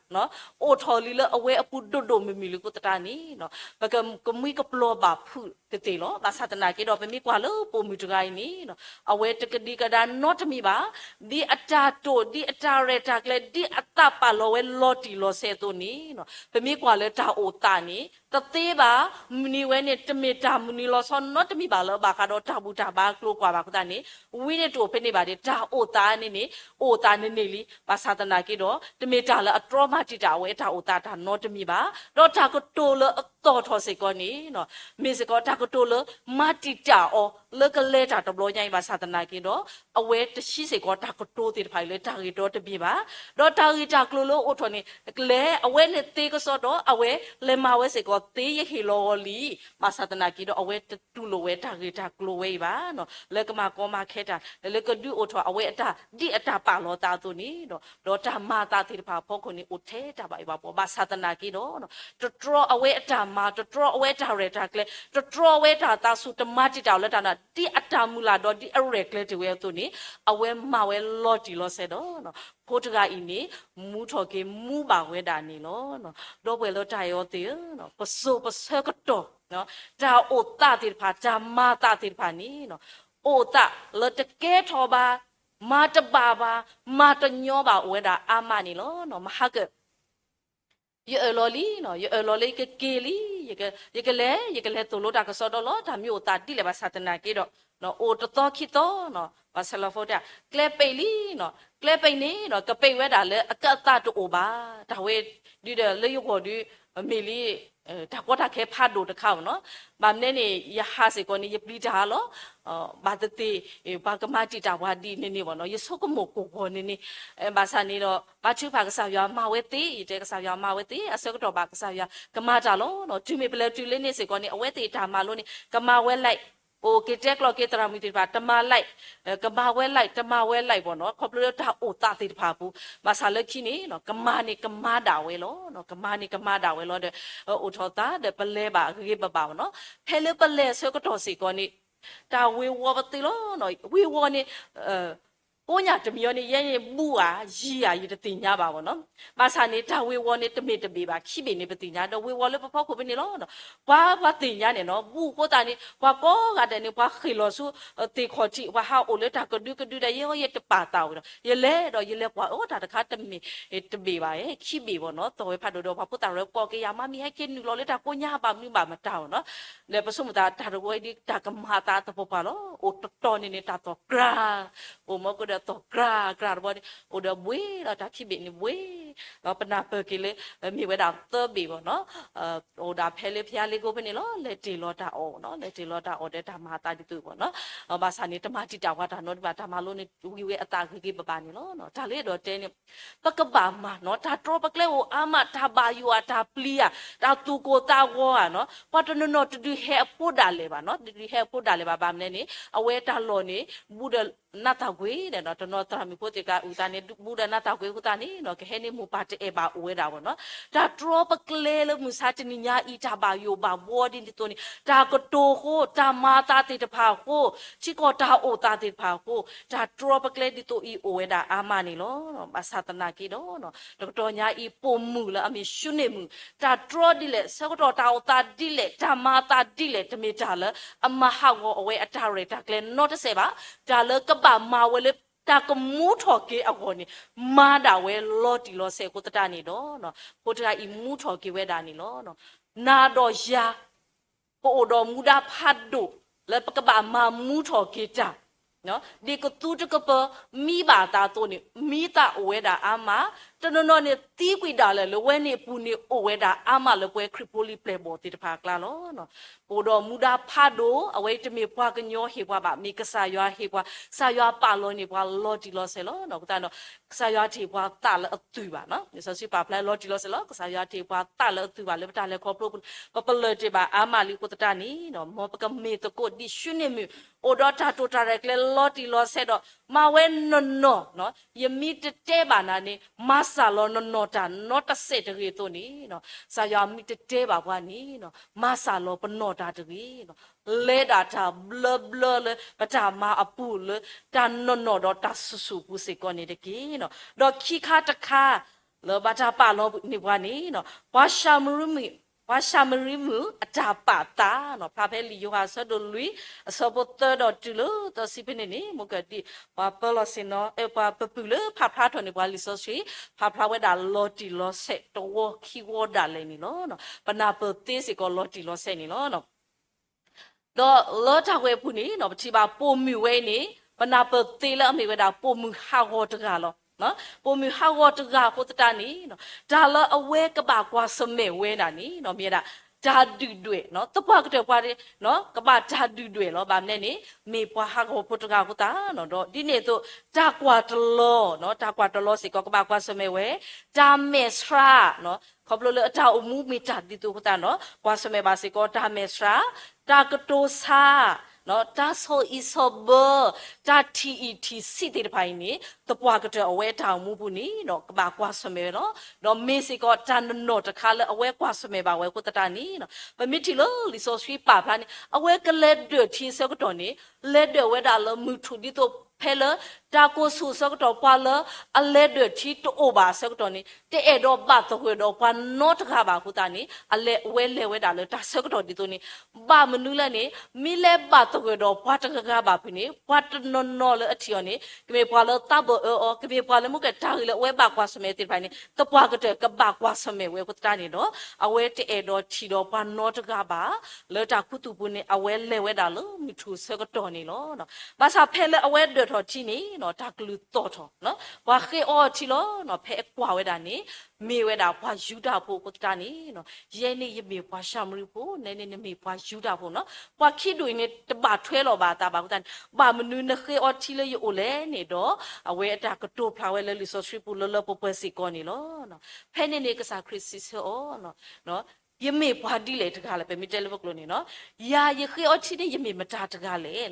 အိၣ်ထီၣ်လံလၢအဝဲအပူၤဒိၣ်ဒိၣ်မုၢ်မုၢ်လံအဃိသတးန့ၣ် ပကကမှံကပျီၢ်ဘၣ်ဖုးသ့ၣ်သ့ၣ်လီၤ. ဘၣ်ဆၣ်သနာ်က့ဒီး ပမ့ၢ်ကွၢ်လၢပိာ်မုၣ်တဂၤအံၤန့ၣ် အဝဲတကဒံကဒါနီတမံၤဘၣ်. ဒ်အတၢ်တိာ်, ဒ်အတၢ်ရဲၣ်တၢ်ကျဲၤ, ဒ်အသးပာ်လီၤဝဲလီၤတံၢ်လီၤဆဲးအသိးန့ၣ် ပမ့ၢ်ကွၢ်လၢတၢ်အိၣ်သးန့ၣ် တသ့ဘၣ်. မုၢ်နံၤဝဲန့ၣ် တမ့ၢ်တၢ်မုၢ်နံၤလီၤဆီနီတမံၤဘၣ်လၢအဘၣ်ဃးဒီးတၢ်ဘူၣ်တၢ်ဘါအကျိၤကွၢ်ဘၣ်အဃိသတးန့ၣ် ဝံန့ၣ်တအိၣ်ဖဲန့ၣ်ဘၣ်န့ၣ် တၢ်အိၣ်သးန့ၣ်န့ၣ် အိၣ်သးန့ၣ်န့ၣ်လံ. ဘၣ်ဆၣ်သနာ်က့ဒီး တမ့ၢ်တၢ်လၢအတြီမၤတံာ်တာ်အဝဲအတၢ်အိၣ်သးတၢ်နီတမံၤဘၣ်. ဒီးတၢ်ကတိၤလၢအသီၣ်ထီၣ်စ့ၢ်ကီးန့ၣ် မ့ၢ်စ့ၢ်ကီးတၢ်ကတိၤလၢမၤတံာ်တာ်အီၤလၢကလဲၤတၢ်တဘျီညါအံၤ ဘၣ်ဆၣ်သနာ်က့ဒီး အဝဲတဟံးစ့ၢ်ကီးတၢ်ကတိၤသ့ၣ်တဖၣ်အံၤလၢတၢ်ဂ့ၢ်ဒီတဘ့ၣ်ဘၣ်. ဒီးတၢ်ဂ့ၢ်တၢ်ကျိၤလၢအအိၣ်ထီၣ်န့ၣ် လဲၤအဝဲန့ၣ်သ့ကစီဒီ အဝဲလဲၤမၤဝဲစ့ၢ်ကီးသ့ယဟ့ၣ်လီၤအီၤလံ. ဘၣ်ဆၣ်သနာ်က့ဒီး အဝဲတတူၢ်လိာ်ဝဲတၢ်ဂ့ၢ်တၢ်ကျိၤဝဲအံၤဘၣ် လၢကမၤကီမၤခဲတၢ် လၢကဒုးအိၣ်ထီၣ်အဝဲအတၢ်ဒ်အတၢ်ပာ်လီၤသးအသိးန့ၣ်ဒီး ဒီးတၢ်မၤအသးသ့ၣ်တဖၣ်အဖီခိၣ်န့ၣ် အိၣ်ထဲတၢ်ဘၣ်ယိၣ်ဘၣ်ဘှီ ဘၣ်ဆၣ်သနာ်က့ဒီး တတြီအဝဲအတၢ်မၤ, တတြီအဝဲအတၢ်ရဲၣ်တၢ်ကျဲၤ, တတြီအဝဲအတၢ်သးဆူၣ်, တမၤတံာ်တာ်အီၤလၢတၢ်နီတမံၤ ဒ်အတၢ်မုၢ်လၢ်ဒီးဒ်အရဲၣ်ကျဲၤတ့ၢ်ဝဲအသိးန့ၣ် အဝဲမၤဝဲလီၤတံၢ်လီၤဆဲးဒီး ဖိတဂၤအံၤန့ၣ် မူထီၣ်က့ၤမူဘၣ်ဝဲဒၣ်န့ၣ်လီၤ. ဒီပုၢ်ဝဲၢ်လၢတၢ်အဲၣ်အီၤသ့ၣ်ဧၢ, ပစိၤပဆၢကတီၢ် တၢ်အိၣ်သးသ့ၣ်တဖၣ် တၢ်မၤသးသ့ၣ်တဖၣ်န့ၣ် အိၣ်သးလၢတကဲထီၣ်ဘၣ်, မၤတဘၣ်ဘၣ်, မၤတညီဘၣ်အိၣ်ဝဲဒၣ်အါမးန့ၣ်လီၤ. မဟါကၢၣ် ယအၢၣ်လီၤလံ, ယအၢၣ်လီၤလၢယကက့ၤလံ, ယကလဲၤ, ယကလဲၤသိၣ်လိတၢ်ကစီဒီလီၤ. တၢ်မ့ၢ်အိၣ်သးဒ်လဲၣ်ဘၣ်ဆၣ်သနာ်က့ဒီး အိၣ်တသီခံသီ, ဘၣ်ဆၣ်လီၤဖိတဲ ကျဲပံးလံ, ကျဲပံးန့ၣ် ကပံးဝဲဒၣ်လၢအကၢအသးတအိၣ်ဘၣ်. တၢ်ဝဲဒုဒီးလၢယဂီၢ်ဒု မ့ၢ်လံ တၢ်ကီတၢ်ခဲဖးဒိၣ်တခါဘၣ်နီၤ. ဘၣ်မနုၤန့ၣ် ယဟးစ့ၢ်ကီးန့ၣ် ယပျံၤတၢ်လီၤ. ဘၣ်သ့ၣ်သ့ၣ် ပှၤကမၤတံာ်တာ်ပှၤဒ်န့ၣ်န့ၣ်ဘၣ်နီၤ ယဆိကမိၣ်ကိၢ်ဂီၤန့ၣ်န့ၣ်. ဘၣ်ဆၣ်န့ၣ်ဒီး ဘါထုကဖၣ်ကစၢ်ယွၤမၤဝဲသ့, ယတဲကစၢ်ယွၤမၤဝဲသ့, အဆၢကတီၢ်ဘၣ်ကစၢ်ယွၤကမၤတၢ်လီၤ. တုၤမ့ၢ်ပလဲၤတုၤလၢန့ၣ်စ့ၢ်ကီးန့ၣ် အဝဲသ့ၣ်တၢ်မၤလိန့ၣ် ကမၤဝဲလၢ အိၣ်က့ၤတဲကျိးက့ၤသရၣ်မုၣ်သ့ၣ်တဖၣ် တမၤလၢ်, ကမၤဝဲလၢ် တမၤဝဲလၢ်ဘၣ်နီၤ, ခီဖျိလၢတၢ်အိၣ်သးသ့ၣ်တဖၣ်အပူၤ, ဘၣ်ဆၣ်လၢခံန့ၣ် ကမၤန့ၣ်ကမၤဒၣ်ဝဲလီၤ, ကမၤန့ၣ်ကမၤဒၣ်ဝဲလီၤဒီး အိၣ်ထီၣ်သးဒီးပလဲၤဘၣ်ဂ့ၤဂ့ၤဘၣ်ဘၣ်ဘၣ်နီၤ, ဖဲလၢပလဲၤဆၢကတီၢ်စ့ၢ်ကီးန့ၣ် တၢ်ဝ့ၤဝီၤပသ့လီၤ, ဝ့ၤဝီၤန့ၣ် ကိးညၣ်တမံၤအံၤန့ၣ် ယဲန့ၣ် ဘူၣ်ဧါ ယံၤဧါ ယတသ့ၣ်ညါဘၣ်ဘၣ်နီၤ, ဘၣ်ဆၣ်န့ၣ် တၢ်ဝ့ၤဝီၤန့ၣ် တမ့ၢ်တဘ့ၣ်ဘၣ် ခံဘ့ၣ်န့ၣ် ပသ့ၣ်ညါ ဒီးဝ့ၤဝီၤလၢပဖီခိၣ်ဖဲန့ၣ်လီၤ, ပှၤပှၤသ့ၣ်ညါန့ၣ်နီၤ, ဘူၣ်အဃိသတးန့ၣ် ပှၤကိးဂၤဒဲးန့ၣ် ပှၤဃ့ၢ်လီၤဆူ သ့ၣ်ခီၣ်ထံး ပှၤဟးအိၣ်လၢတၢ်ကဒုကဒုဒီး ယဲယတပာ်သးအိၣ်ဒီး ယလဲၤဒီးယလဲၤကွၢ်အီၤ တၢ်တခါတမ့ၢ်တဘ့ၣ်ဘၣ် ခံဘ့ၣ်ဘၣ်နီၤ, သီၣ်ဝဲဖးဒိၣ်ဒီးပှၤဖိသၣ်ရဲၣ်ကိးက့ၤယၤ မၤမံၤဟဲက့ၤနုာ်လီၤလၢတၢ်ကိးညါ ဘၣ်မနုၤဘၣ်မတၤအီၤနီၤ, ဒီးပဆိကမိၣ်သး တၢ်တဝီအံၤဒ်တၢ်ကမၤအသးသပှၢ်ပှၢ်လီၤ, အိၣ်တတီၤန့ၣ်န့ၣ် တၢ်သီၣ်ကြၢ် အိၣ်မ့ၢ်ကဒီးသီၣ်ကြၢ်ကြၢ်တဘီန့ၣ် အိၣ်ဒီးဘှ့ဒီးတၢ်ခံဘ့ၣ်န့ၣ်ဘှ့, ဒီးပနၢ်ပၢၢ်က့ၤလၢ မ့ၢ်ဝဲဒၣ်သၢဘ့ၣ်ဘၣ်နီၤ, အိၣ်ဒၣ်ဖဲလၢဖယါလ့ကိဖဲန့ၣ်လီၤ, လဲၤတ့ၢ်လီၤတၢ်အီၣ်နီၤ, လဲၤတ့ၢ်လီၤတၢ်အီၣ်ဒီးတၢ်မၤအသးဒ်သိးဘၣ်နီၤ, ဘၣ်ဆၣ်န့ၣ် တမၤတံာ်တာ်ပှၤတၢ်နီတမံၤဘၣ်, တၢ်မၤလိန့ၣ် ဝံၤဝဲအသးဂ့ၤဂ့ၤဘၣ်ဘၣ်န့ၣ်လီၤ, တၢ်လၢအဲၣ်ဒိးတဲန့ၣ် ပကဘၣ်မၤနီၤ, တၢ်တြီပကျဲအိၣ်အါမး, တၢ်ဘၣ်ယိၣ်ဧါ တၢ်ပျံၤဧါ, တၢ်သူၣ်ကိၢ်သးဂီၤဧါနီၤ, ပှၤတနီၤနီၤတဒုးဟဲအဖိဒၣ်လဲာ်ဘၣ်နီၤ, တဒုးဟဲအဖိဒၣ်လဲာ်ဘၣ်, ဘၣ်မနုၤလဲၣ်န့ၣ် အဝဲတၢ်လီၢ်န့ၣ် ဘူးဒီးနးသၣ်ကွံာ်ဒီး တနီၤသရၣ်မုၣ်ဖိသ့ၣ်တဖၣ်အုၣ်သးန့ၣ် ဘူးဒီးနးသၣ်ကွံာ်အဃိသတးန့ၣ် ကဟဲန့ၢ်မိၢ်ပၢ်တအဲၣ်ဘၣ်အိၣ်ဝဲဒၣ်ဘၣ်နီၤ, တၢ်တြီပကျဲလၢမုၢ်ဆါတနံၤညါအံၤ တၢ်ဘၣ်ယိၣ်ဘၣ်ဘှီဒ်န့ၣ်အသိးန့ၣ် တၢ်ကတိၤအဃိ တၢ်မၤအသးသ့ၣ်တဖၣ်အဃိ ထံကီၢ်တၢ်အိၣ်သးသ့ၣ်တဖၣ်အဃိ တၢ်တြီပကျဲဒ်သိးအံၤအိၣ်ဝဲဒၣ်အါမးန့ၣ်လီၤ. ဘၣ်ဆၣ်သနာ်က့ဒီး တကတီၢ်ညါအံၤ ပိာ်မုၣ်လၢအမ့ၢ်ၡူနံၣ်မုၣ် တၢ်တြီဒ်လဲၣ်, ဆၢကတီၢ်တၢ်အိၣ်သးဒ်လဲၣ်, တၢ်မၤအသးဒ်လဲၣ်, တမ့ၢ်တၢ်လၢအမၤဟးဂီၤအဝဲအတၢ်ရဲၣ်တၢ်ကျဲၤနီတစဲးဘၣ်. တၢ်လၢကဘၣ်မၤဝဲလၢ တၢ်ကမူထီၣ်က့ၤအဂီၢ်န့ၣ် မၤဒၣ်ဝဲလီၤတံၢ်လီၤဆဲးအဃိသတးန့ၣ်ဒီး ဖိတဂၤအံၤမူထီၣ်က့ၤဝဲဒၣ်န့ၣ်လီၤ. နၤဒီးယၤ ပအိၣ်ဒီးမူဒါဖးဒိၣ်လၢပကဘၣ်မၤမူထီၣ်က့ၤတၢ် ဒ်ကသူတကပၢၤ မံဘၣ်အသးအသိးန့ၣ် မံသးအိၣ်ဝဲဒၣ်အါမး, တနီၤနီၤန့ၣ် သံကွံာ်ဒၣ်လဲာ်လၢဝဲန့ၣ်အပူၤန့ၣ် အိၣ်ဝဲဒၣ်အါမးလၢပဝဲခရံာ်ဖိလံၤပျဲၢ်ဘီၣ်သ့ၣ်တဖၣ်အကျါလီၤ. ပအိၣ်ဒီးမူဒါဖးဒိၣ် အဝဲအံၤတမ့ၢ်ပှၤကညီဟ့ၣ်ပှၤဘၣ်, မ့ၢ်ကစၢ်ယွၤဟ့ၣ်ပှၤ, ကစၢ်ယွၤပာ်လီၤန့ၢ်ပှၤလီၤတံၢ်လီၤဆဲးလီၤ. အဃိသတးဒီး ကစၢ်ယွၤတဟ့ၣ်ပှၤသးလၢအသုးဘၣ်, လံာ်စီဆှံပာ်ဖျါလီၤတံၢ်လီၤဆဲးလီၤ. ကစၢ်ယွၤတဟ့ၣ်ပှၤသးလၢအသုးဘၣ်လၢပတၢ်လဲၤခီဖျိအပူၤန့ၣ် ပပလၢၢ်တ့ၢ်ဘၣ်အါမးလံအဃိသတးန့ၣ် မ်ပကမ့ၢ်သကိးဒ်ၡူနံၣ်မုၣ် အိၣ်ဒီးတၢ်တိာ်တၢ်ရဲၣ်ကျဲၤလီၤတံၢ်လီၤဆဲးဒီး မၤဝဲနီၢ်နီၢ်, ယမ့ၢ်တတဲဘၣ်နၤန့ၣ် မၤစၢ်လီၤနီၢ်နီၢ်တၢ်နီတစဲးတဂ့ၤအသိးန့ၣ် ကစၢ်ယွၤမ့ၢ်တတဲဘၣ်ပှၤန့ၣ် မၤစၢ်လီၤပနီၢ်တၢ်တဂ့ၤ, လဲၤဒၣ်တၢ်ဘျၢဘျၢလၢပတၢ်မၤအပူၤလၢတၢ်နနီၢ်ဒီးတၢ်ဆူၣ်ဆူၣ်အပူၤစ့ၢ်ကီးန့ၣ်တက့ၢ်. ဒီးခံခါတခါ လၢဘၣ်တၢ်ပာ်လီၤန့ၢ်ပှၤန့ၣ် ပှၤၡၤမရံမုၣ်, ပှၤၡၤမရံမုၣ်အတၢ်ပာ်သး, ဖျါဖဲလံာ်ယိၤဟၣ်အဆၢဒိၣ်လွံၢ် အဆၢဖိသၢဒီးတုၤလၢသၢဆံဖဲန့ၣ်န့ၣ် မ့ၢ်ကဒံး ပှၤပၢလီၤဆ့ၣ်နီၤ, ပှၤပပုာ်လၢဖးဖျါထီၣ်န့ၢ်ပှၤလံာ်စီဆှံ, ဖးဖျါဝဲဒၣ်လီၤတံၢ်လီၤဆဲးတဝီခံဝီဒၣ်လဲာ်န့ၣ်လီၤ. ပနၢ်ပၢၢ်သ့စ့ၢ်ကီးလီၤတံၢ်လီၤဆဲးန့ၣ်လီၤ. ဒီးလၢတၢ်ဝဲအပူၤန့ၣ် ပထံၣ်ဘၣ်ပိာ်မုၣ်ဝဲအံၤန့ၣ် ပနၢ်ပၢၢ်သ့လၢအမ့ၢ်ဝဲဒၣ်ပိာ်မုၣ်ဟးဂီၤတဂၤလီၤ. ပိာ်မုၣ်ဟးဂီၤတဂၤအဃိသတးန့ၣ် တၢ်လၢအဝဲကဘၣ်ကွၢ်ဆၢၣ်မဲာ်ဝဲဒၣ်န့ၣ် မ့ၢ်ဝဲဒၣ် တၢ်ဒုၣ်ဒွဲၣ်, သပှၢ်ကတၢၢ်ပှၤ ကဘၣ်တၢ်ဒုၣ်ဒွဲၣ်လီၤ. ဘၣ်မနုၤလဲၣ်န့ၣ် မ့ၢ်ပှၤဟးဂီၤဖိတဂၤအဃိသတး ဒီးဒ်န့ၣ်အသိး တၢ်ကွၢ်တလီၤ, တၢ်ကွၢ်တလီၤစ့ၢ်ကီး ကဘၣ်ကွၢ်ဆၢၣ်မဲာ်ဝဲ, တၢ်မဲာ်ဆှး ခီဖျိလၢအတၢ်အိၣ်မူမ့ၢ်တၢ်ဒ်သိးအဃိသတး ကွၢ်ဆၢၣ်မဲာ်ဘၣ်စ့ၢ်ကီး တၢ်မဲာ်ဆှး, တၢ်ကတိၤဆါ, တၢ်ဆီၣ်အံၣ်ဆီၣ်ဘၢ, တၢ်ထံၣ်အံၣ်ထံၣ်ဆံးသ့ၣ်တဖၣ်အံၤန့ၣ် သပှၢ်ကတၢၢ်အဝဲအတၢ်အိၣ်မူပူၤန့ၣ် ကဘၣ်ကွၢ်ဆၢၣ်မဲာ်ဝဲလီၤ. ဒီးမ့ၢ်စ့ၢ်ကီးတၢ်နနီၢ်တခါလၢအဝဲကွၢ်ဆၢၣ်မဲာ်ဘၣ်ဝဲအဃိသတးန့ၣ် ပမ့ၢ်ထံၣ်လၢလံာ်စီဆှံပာ်ဖျါန့ၣ် အဝဲကလဲၤဒၢၣ်ထံအဆၢကတီၢ်န့ၣ် လဲၤဒၢၣ်ဝဲဒၣ်လၢမုၢ်ထူၣ်ဒ်သိးဖဲလၢ တၢ်ကိၢ်ဆူၣ်အဆၢကတီၢ် ပှၤလၢအလဲၤဒၢၣ်ထံတအိၣ်ဘၣ်အဆၢကတီၢ်န့ၣ် တအဲၣ်ဒိးဘၣ်သဂၢၢ်ဒီးပှၤနီတဂၤဘၣ်အဃိသတးန့ၣ် အလဲၤဝဲလဲၤဝဲဒၣ်လၢတၢ်ဆၢကတီၢ်ဒ်သိးန့ၣ် ဘၣ်မနုၤလဲၣ်န့ၣ် မ့ၢ်လဲၤဘၣ်သဂၢၢ်ဒီးပှၤတဂၤဂၤဘၣ်ဖုးန့ၣ် ပှၤတနီၤနီၤလၢအထံၣ်အီၤန့ၣ် ကမ့ၢ်ပှၤလၢသးဘၢၣ်အၢအီၤ ကမ့ၢ်ပှၤလၢမ့ၢ်ကဲတၢ်ဂ့ၢ်လၢအဝဲဘၣ်ကွၢ်ဆၢၣ်မဲာ်သ့ၣ်တဖၣ်န့ၣ် သပှၢ်ကတၢၢ်ကဘၣ်ကွၢ်ဆၢၣ်မဲာ်ဝဲအဃိသတးန့ၣ်ဒီး အဝဲတအဲၣ်ဒိးထံၣ်ဒီးပှၤနီတဂၤဘၣ် လၢတၢ်ခူသူၣ်ပူၤန့ၣ် အဝဲလဲၤဝဲဒၣ်လၢမုၢ်ထူၣ်ဆၢကတီၢ်န့ၣ်လီၤ. ဘၣ်ဆၣ်ဖဲလၢအဝဲဒၢၣ်ထီၣ်ထံန့ၣ် တၢ်ကလုၢ်သီၣ်ထီၣ် ပှၤဃ့အီထံလီၤ. ဖဲအကွၢ်ဝဲဒၣ်န့ၣ် မ့ၢ်ဝဲဒၣ်ပှၤယူဒၤဖိအဃိသတးန့ၣ် ယဲန့ၣ်ယမ့ၢ်ပှၤၡၤမရံဖိ နဲန့ၣ်နမ့ၢ်ပှၤယူဒၤဖိနီၤ. ပှၤခံဒူၣ်အံၤန့ၣ် တဘၣ်ထွဲလီၤဘၣ်အသးဘၣ်အဃိသတးန့ၣ် ဘၣ်မနုၤနဃ့အီထံလၢယအိၣ်လဲၣ်န့ၣ်ဒီး အဝဲအတၢ်ကတိၤဖျါဝဲလၢလံာ်စီဆှံပူၤလၢလၢပှဲၤပှဲၤစ့ၢ်ကီးန့ၣ်လီၤ. ဖဲန့ၣ်န့ၣ် ကစၢ်ခရံာ်စံးဆၢအီၤ ယမ့ၢ်ပှၤဒ်လဲၣ်တဂၤလဲၣ်, ပမ့ၢ်တဲလၢပကျိာ်န့ၣ်နီၤ, ယၤယဃ့အီထံန့ၣ် ယမ့ၢ်မတၤတဂၤလဲၣ်.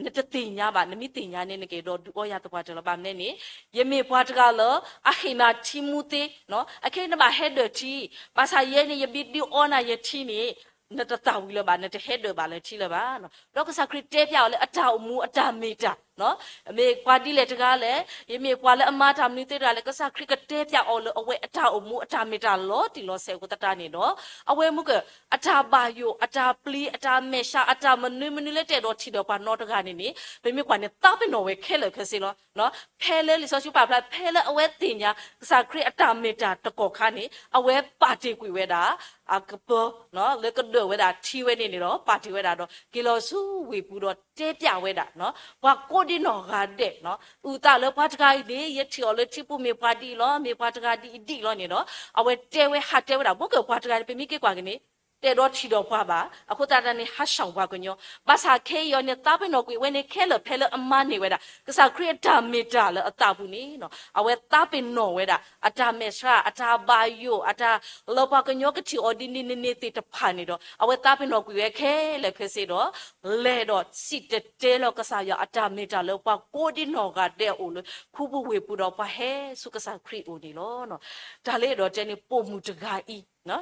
နတသ့ၣ်ညါဘၣ်, နမ့ၢ်သ့ၣ်ညါန့ၣ် နကအဲၣ်ဒိးဒုးအီယၤသပှၢ်တၢၢ်လီၤ. ဘၣ်မနုၤန့ၣ် ယမ့ၢ်ပှၤတဂၤလၢ အဟ့ၣ်နၤထံမူသ့, အခဲအံၤနဘၣ်ဟဲဒၢးထံ, ဘၣ်ဆၣ်ယဲန့ၣ် ယမ့ၢ်ဒုးအီနၤယထံန့ၣ် နတသၣ်ဝံၤလၢၤဘၣ်, နတဟဲဒၢးဘၣ်လၢၤထံလၢၤဘၣ်. ဒီးကစၢ်ခရံာ်တဲဖျါအီၤလၢအတၢ်အိၣ်မူအတၢ်မ့ၢ်တၢ် မ့ၢ်ပှၤဒ်လဲၣ်တဂၤလဲၣ်, ယမ့ၢ်ပှၤလၢအမၤတၢ်မနုၤသ့တဂၤလဲၣ်, ကစၢ်ခရံာ်ကတဲဖျါအီၤလၢအဝဲအတၢ်အိၣ်မူအတၢ်မ့ၢ်တၢ်လီၤတံၢ်လီၤဆဲးအဃိသတးန့ၣ်ဒီး အဝဲမ့ၢ်ကအတၢ်ဘၣ်ယိၣ် အတၢ်ပျံၤ အတၢ်မဲာ်ဆှး အတၢ်မနုၤမနုၤလၢတအဲၣ်ဒိးထံၣ်ဒီးပှၤနီတဂၤန့ၣ်န့ၣ် ပမ့ၢ်ကွၢ်န့ၣ် သးပ့ၤနီၣ်ဝဲခဲလၢာ်ခဲဆ့လီၤ. ဖဲလၢလံာ်စီဆှံပာ်ဖျါ ဖဲလၢအဝဲသ့ၣ်ညါ ကစၢ်ခရံာ်အတၢ်မ့ၢ်တၢ်တကီၢ်ခါန့ၣ် အဝဲပာ်တ့ၢ်ကွံာ်ဝဲဒၣ် အကပၢၤ လၢကဒၢးဝဲဒၣ်ထံဝဲန့ၣ်န့ၣ်ဒီး ပာ်တ့ၢ်ဝဲဒၣ်ဒီး က့ၤလီၤဆူဝ့ၢ်ပူၤဒီးတဲဖျါဝဲဒၣ် ပှၤကိးဒံနီၢ်ဂၤဒဲး အုၣ်သးလၢပှၤတဂၤအံၤန့ၣ် ယထံၣ်အီၤလၢထံပူၤမ့ၢ်ပှၤဒ်အံၤလီၤ, မ့ၢ်ပှၤတဂၤဒ်အံၤဒ်အံၤလီၤန့ၣ်ဒီး အဝဲတဲဝဲဟးတဲဝဲဒၣ် ဘၣ်က့ၤပှၤတဂၤန့ၣ် ပမ့ၢ်က့ၤကွၢ်က့ၤန့ၣ် တအဲၣ်ဒိးထံၣ်ဒီးပှၤဘၣ်. အဃိသတးန့ၣ် ဟးဆှီၣ်ပှၤကညီ, ဘၣ်ဆၣ်ခဲအံၤအီၤန့ၣ် သးပ့ၤနီၣ်ကွံာ်ဝဲန့ၣ်ခဲလၢာ် ဖဲလၢအမၤန့ၢ်ဝဲဒၣ် ကစၢ်ခရံာ်အတၢ်မ့ၢ်တၢ်လၢအသးပူၤန့ၣ် အဝဲသးပ့ၤနီၣ်ဝဲဒၣ် အတၢ်မဲာ်ဆှး အတၢ်ဘၣ်ယိၣ် အတၢ်လၢပှၤကညီကထံၣ်အီၤဒ်န့ၣ်န့ၣ်န့ၣ်သ့ၣ်တဖၣ်န့ၣ်ဒီး အဝဲသးပ့ၤနီၣ်ကွံာ်ဝဲခဲလၢာ်ခဲဆ့ဒီး လဲၤဒီးစံၣ်တဲၤတဲလီၤကစၢ်ယွၤအတၢ်မ့ၢ်တၢ်လၢပှၤကိးဒံနီၢ်ဂၤဒဲးအအိၣ်လၢ ခူပူၤဝ့ၢ်ပူၤဒီးပှၤဟဲဆူကစၢ်ခရံာ်အအိၣ်န့ၣ်လီၤ. တၢ်လၢအဲၣ်ဒိးတဲန့ၣ် ပိာ်မုၣ်တဂၤအံၤ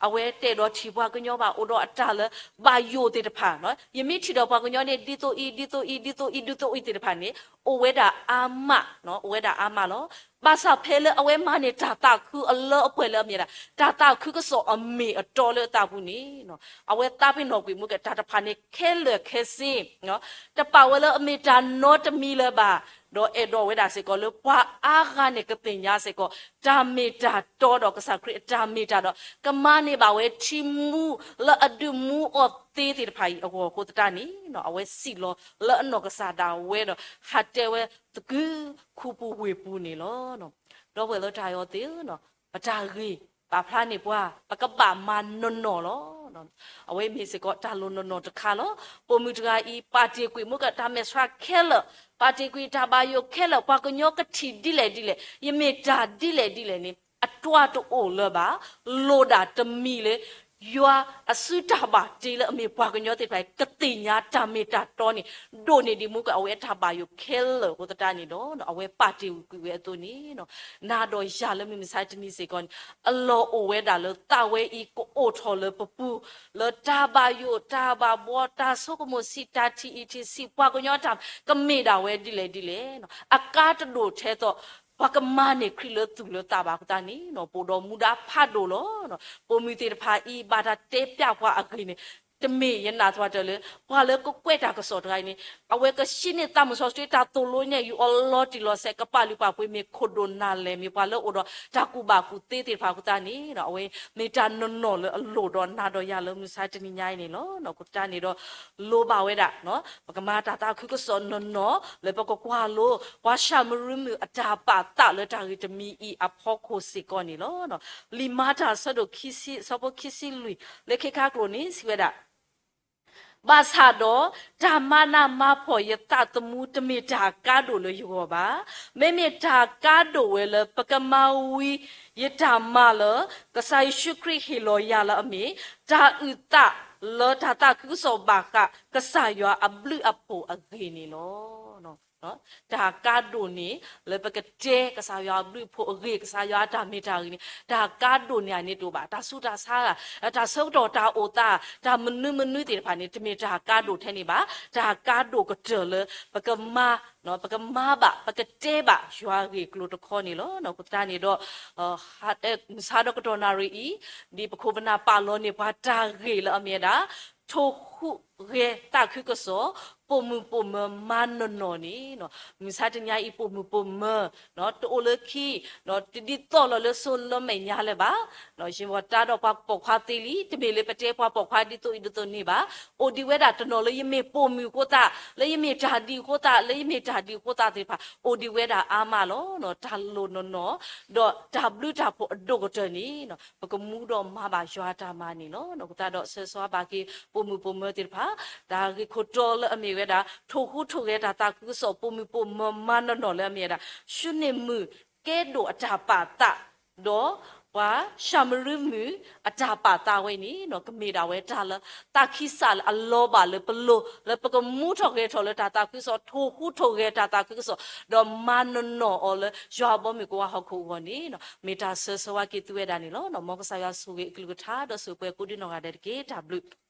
အဝဲတအဲၣ်ဒိးထံၣ်ပှၤကညီဘၣ် အိၣ်ဒီးအတၢ်လၢဘၣ်ယိၣ်သ့ၣ်တဖၣ်, ယမ့ၢ်ထံၣ်ဒီးပှၤကညီန့ၣ် ဒ်သိးအံၤ ဒ်သိးအံၤ ဒ်သိးအံၤ ဒ်သိးအံၤသ့ၣ်တဖၣ်န့ၣ် အိၣ်ဝဲဒၣ်အါမး, အိၣ်ဝဲဒၣ်အါမးလီၤ. ဘၣ်ဆၣ်ဖဲလၢအဝဲမၤန့ၢ်တၢ်သးခုအလၢအပှဲၤလၢအမ့ၢ်ဒၣ် တၢ်သးခုကစီၣ်အမ့ၢ်အတီလၢအသးပူၤန့ၣ် အဝဲသးပ့ၤနီၣ်ကွံာ်မ့ၢ်ကတၢ်တဖၣ်န့ၣ်ခဲလၢာ်ခဲဆ့ တပာ်ဝဲလၢအမ့ၢ်တၢ်နီတမံၤလၢၤဘၣ်, ဒီးအဲၣ်ဒိးဝဲဒၣ်စ့ၢ်ကီးလၢပှၤအါဂၤန့ၣ်ကသ့ၣ်ညါစ့ၢ်ကီး တၢ်မ့ၢ်တၢ်တီဒီးကစၢ်ခရံာ်အတၢ်မ့ၢ်တၢ်ဒီး ကမၤန့ၢ်ဘၣ်ဝဲထံမူလၢအဒုးမူအီၤသ့သ့ၣ်တဖၣ်အံၤအဂီၢ်အဃိသတးန့ၣ် အဝဲစံၣ်လီၤလၢအနီၢ်ကစၢ်ဒၣ်ဝဲဒီး ဟးတဲဝဲသကုၤခူပူၤဝ့ၢ်ပူၤန့ၣ်လီၤ. ဒီပုၢ်ဝဲၢ်လၢတၢ်အဲၣ်အီၤသ့ၣ်ဧၢ, ပတၢ်ဂ့ၢ်ပာ်ဖျါန့ၢ်ပှၤ ပကဘၣ်မၤနီၢ်နီၢ်လီၤ. အဝဲမ့ၢ်စ့ၢ်ကီးတၢ်လိၣ်နီၢ်နီၢ်တခါလီၤ. ပိာ်မုၣ်တဂၤအံၤ ပာ်တ့ၢ်ကွံာ်မ့ၢ်ကတၢ်မဲာ်ဆှးခဲလၢာ်, ပာ်တ့ၢ်ကွံာ်တၢ်ဘၣ်ယိၣ်ခဲလၢာ်, ပှၤကညီကထံၣ်ဒ်လဲၣ်ဒ်လဲၣ်, ယမ့ၢ်တၢ်ဒ်လဲၣ်ဒ်လဲၣ်န့ၣ် အတွၢ်တအိၣ်လၢၤဘၣ်, လိၣ်ဒၣ်တမံၤလၢ ယွၤအစုတၢ်ဘၣ်တ့လၢအမ့ၢ်ပှၤကညီသ့ၣ်တဖၣ် ကသ့ၣ်ညါတၢ်မ့ၢ်တၢ်တီန့ၣ် ဒိၣ်န့ၢ်ဒံးမ့ၢ်ကအဝဲအတၢ်ဘၣ်ယိၣ်ခဲလၢာ်အဃိသတးန့ၣ်ဒီး အဝဲပာ်တ့ၢ်ကွံာ်ဝဲအသိးန့ၣ် နၤဒီးယၤလၢမုၢ်မဆါတနံၤစ့ၢ်ကီးန့ၣ် အလီၢ်အိၣ်ဝဲဒၣ်လၢသးဝဲအံၤကအိၣ်ထီၣ်လၢပပူၤ လၢတၢ်ဘၣ်ယိၣ်တၢ်ဘၣ်ဘှီ တၢ်ဆိကမိၣ်ဆံး တၢ်ထံၣ်အံၤထံၣ်ဆံး ပှၤကညီတၢ်ကမ့ၢ်ဒၣ်ဝဲဒ်လဲၣ်ဒ်လဲၣ် အကါတဒိၣ်ထဲသိး ပှၤကမၤန့ၢ်ခရံာ်လၢသူၣ်လၢသးဘၣ်အဃိသတးန့ၣ် ပအိၣ်ဒီးမူဒါဖးဒိၣ်လီၤ. ပိာ်မုၣ်သ့ၣ်တဖၣ်အံၤ ဘၣ်တၢ်တဲဖျါပှၤအဂ့ၢ်န့ၣ် တမ့ၢ်ယနာ်သပှၢ်တၢၢ်လၢ ပှၤလၢကကွဲးတၢ်ကစီၣ်တဂၤအံၤန့ၣ် အဝဲကဆှံန့ၢ်သးမုၢ်စီဆှံတၢ်သိၣ်လိညါအံၤအီၤလီၤတံၢ်လီၤဆဲး ကပာ်လုၢ်ပာ်ပှ့ၤမ့ၢ်ခိၣ်ဒိၣ်နၢ်လဲၢ် မ့ၢ်ပှၤလၢအိၣ်ဒီးတၢ်ကူၣ်ဘၣ်ကူၣ်သ့သ့ၣ်တဖၣ်အဃိသတးန့ၣ် အဝဲမ့ၢ်တၢ်နီၢ်နီၢ်လၢအလိၣ်ဒီးနၤဒီးယၤလၢမုၢ်မဆါတနံၤညါအံၤန့ၣ်လီၤ. အဃိသတးန့ၣ်ဒီး လိၣ်ဘၣ်ဝဲဒၣ် ပကမၤတၢ်သးခုကစီၣ်နီၢ်နီၢ် လၢပကကွၢ်လိ ပှၤၡၤမရံမုၣ်အတၢ်ပာ်သးလၢတၢ်ဂ့ၢ်တမံၤအံၤအဖီခိၣ်စ့ၢ်ကီးန့ၣ်လီၤ. လံာ်မၤတၢ်အဆၢဒိၣ်ခံဆံ အဆၢဖိခံဆံလွံၢ် လၢခဲခါကျိာ်န့ၣ် စံးဝဲဒၣ် ဘၣ်ဆၣ်ဒီး တၢ်မၤနးမၤဖှီၣ်ယသးသမူတမ့ၢ်တၢ်ကါဒိၣ်လၢယဂီၢ်ဘၣ်. မ့မ့ၢ်တၢ်ကါဒိၣ်ဝဲလၢပကမၤဝံၤယတၢ်မၤလၢ ကစၢ်ယ့ၣ်ၡူးခရံာ်ဟ့ၣ်လီၤယၤလၢအမ့ၢ် တၢ်အုၣ်သးလၢတၢ်သးခုကစီၣ်ဘၣ်ဃး ကစၢ်ယွၤအဘျုးအဖှိၣ်အဂ့ၢ်န့ၣ်လီၤ. တၢ်ကါဒိၣ်န့ၣ် လၢပကတဲကစၢ်ယွၤအဘျုးအဖှိၣ်အဂ့ၢ် ကစၢ်ယွၤအတၢ်မ့ၢ်တၢ်ဂ့ၢ်န့ၣ် တၢ်ကါဒိၣ်န့ၣ်န့ၣ်တအိၣ်ဘၣ်. တၢ်ဆူးတၢ်ဆါ တၢ်ဆၢကတီၢ်တၢ်အိၣ်သး တၢ်မနုၤမနုၤသ့ၣ်တဖၣ်န့ၣ် တမ့ၢ်တၢ်ကါဒိၣ်ထဲန့ၣ်ဘၣ်. တၢ်ကါဒိၣ်ကတၢၢ်လၢ ပကမၤ ပကမၤဘၣ် ပကတဲဘၣ်ယွၤအဂ့ၢ်အကျိၤတခီန့ၣ်လီၤ. အဃိသတးန့ၣ်ဒီး မုၢ်ဆါဒီးကတီၢ်နၣ်ရံၣ်အံၤ ဒ်ပခိၣ်ပနၢ်ပာ်လီၤန့ၢ်ပှၤတၢ်ဂ့ၢ်လၢအမ့ၢ်ဝဲဒၣ် ထိၣ်ဟူးဂဲၤသးခုကစီၣ် ပိာ်မုၣ်ပိာ်မၢၤမၤနီၢ်နီၢ်န့ၣ် မုၢ်ဆါတနံၤအံၤ ပိာ်မုၣ်ပိာ်မၢၤ တအိၣ်လၢခံ တဒ်သိးလီၤလၢစိလၢမဲာ်ညါလၢၤဘၣ်. ယံၤဝီၤတၢ်ဒီးပှၤပိာ်ခွါသ့လံ တမ့ၢ်လၢပတဲပှၤပိာ်ခွါဒ်သိးအံၤဒ်သိးန့ၣ်ဘၣ်. အိၣ်ဒံးဝဲဒၣ်တနီၤလၢယမ့ၢ်ပိာ်မုၣ်အဃိသတး လၢယမ့ၢ်တၢ်ဒ်အဃိသတး လၢယမ့ၢ်တၢ်ဒ်အဃိသတးသ့ၣ်တဖၣ် အိၣ်ဒံးဝဲဒၣ်အါမးလီၤ. တၢ်လိၣ်နီၢ်နီၢ် ဒီးတၢ်ဘျုးတၢ်ဖှိၣ်အဒိၣ်ကတၢၢ်န့ၣ် ပကမူဒီးမၤဘၣ်ယွၤအတၢ်မၤန့ၣ်လီၤ. အဃိသတးဒီးဆၢဂ့ၤဆၢဝါဘၣ်က့ၤ ပိာ်မုၣ်ပိာ်မၢၤသ့ၣ်တဖၣ် တၢ်ဂ့ၢ်ခိၣ်တီလၢအမ့ၢ်ဝဲဒၣ် ထိၣ်ဟူးထိၣ်ဂဲၤတၢ်သးခုကစီၣ် ပိာ်မုၣ်ပိာ်မၢၤမၤနီၢ်နီၢ်လၢအမ့ၢ်ဝဲဒၣ် ၡူနံၣ်မုၣ်ကဲဒိၣ်အတၢ်ပာ်သး ဒီး ပှၤၡၤမရံမုၣ်အတၢ်ပာ်သးဝဲန့ၣ် ကမ့ၢ်ဒၣ်ဝဲတၢ်လၢသးခုစးလၢအလီၤဘၣ်လၢပလိၤ လၢပကမူထီၣ်ဂဲၤထီၣ်လၢတၢ်သးခုကစီၣ် ထိၣ်ဟူးထိၣ်ဂဲၤတၢ်သးခုကစီၣ် ဒီးမၤနီၢ်နီၢ်အီၤလၢယွၤအဘီအမုၢ်ကဝါဟီၣ်ခိၣ်အဂီၢ်န့ၣ် မ့ၢ်တၢ်ဆၢဂ့ၤဆၢဝါက့ၤသုဝဲဒၣ်န့ၣ်လီၤ. မ်ကစၢ်ယွၤဆိၣ်ဂ့ၤအကလုၢ်ကထါ ဒီးဆိၣ်ဂ့ၤပှၤကိးဒံနီၢ်ဂၤဒဲးတက့ၢ်. တၢ်ဘျုး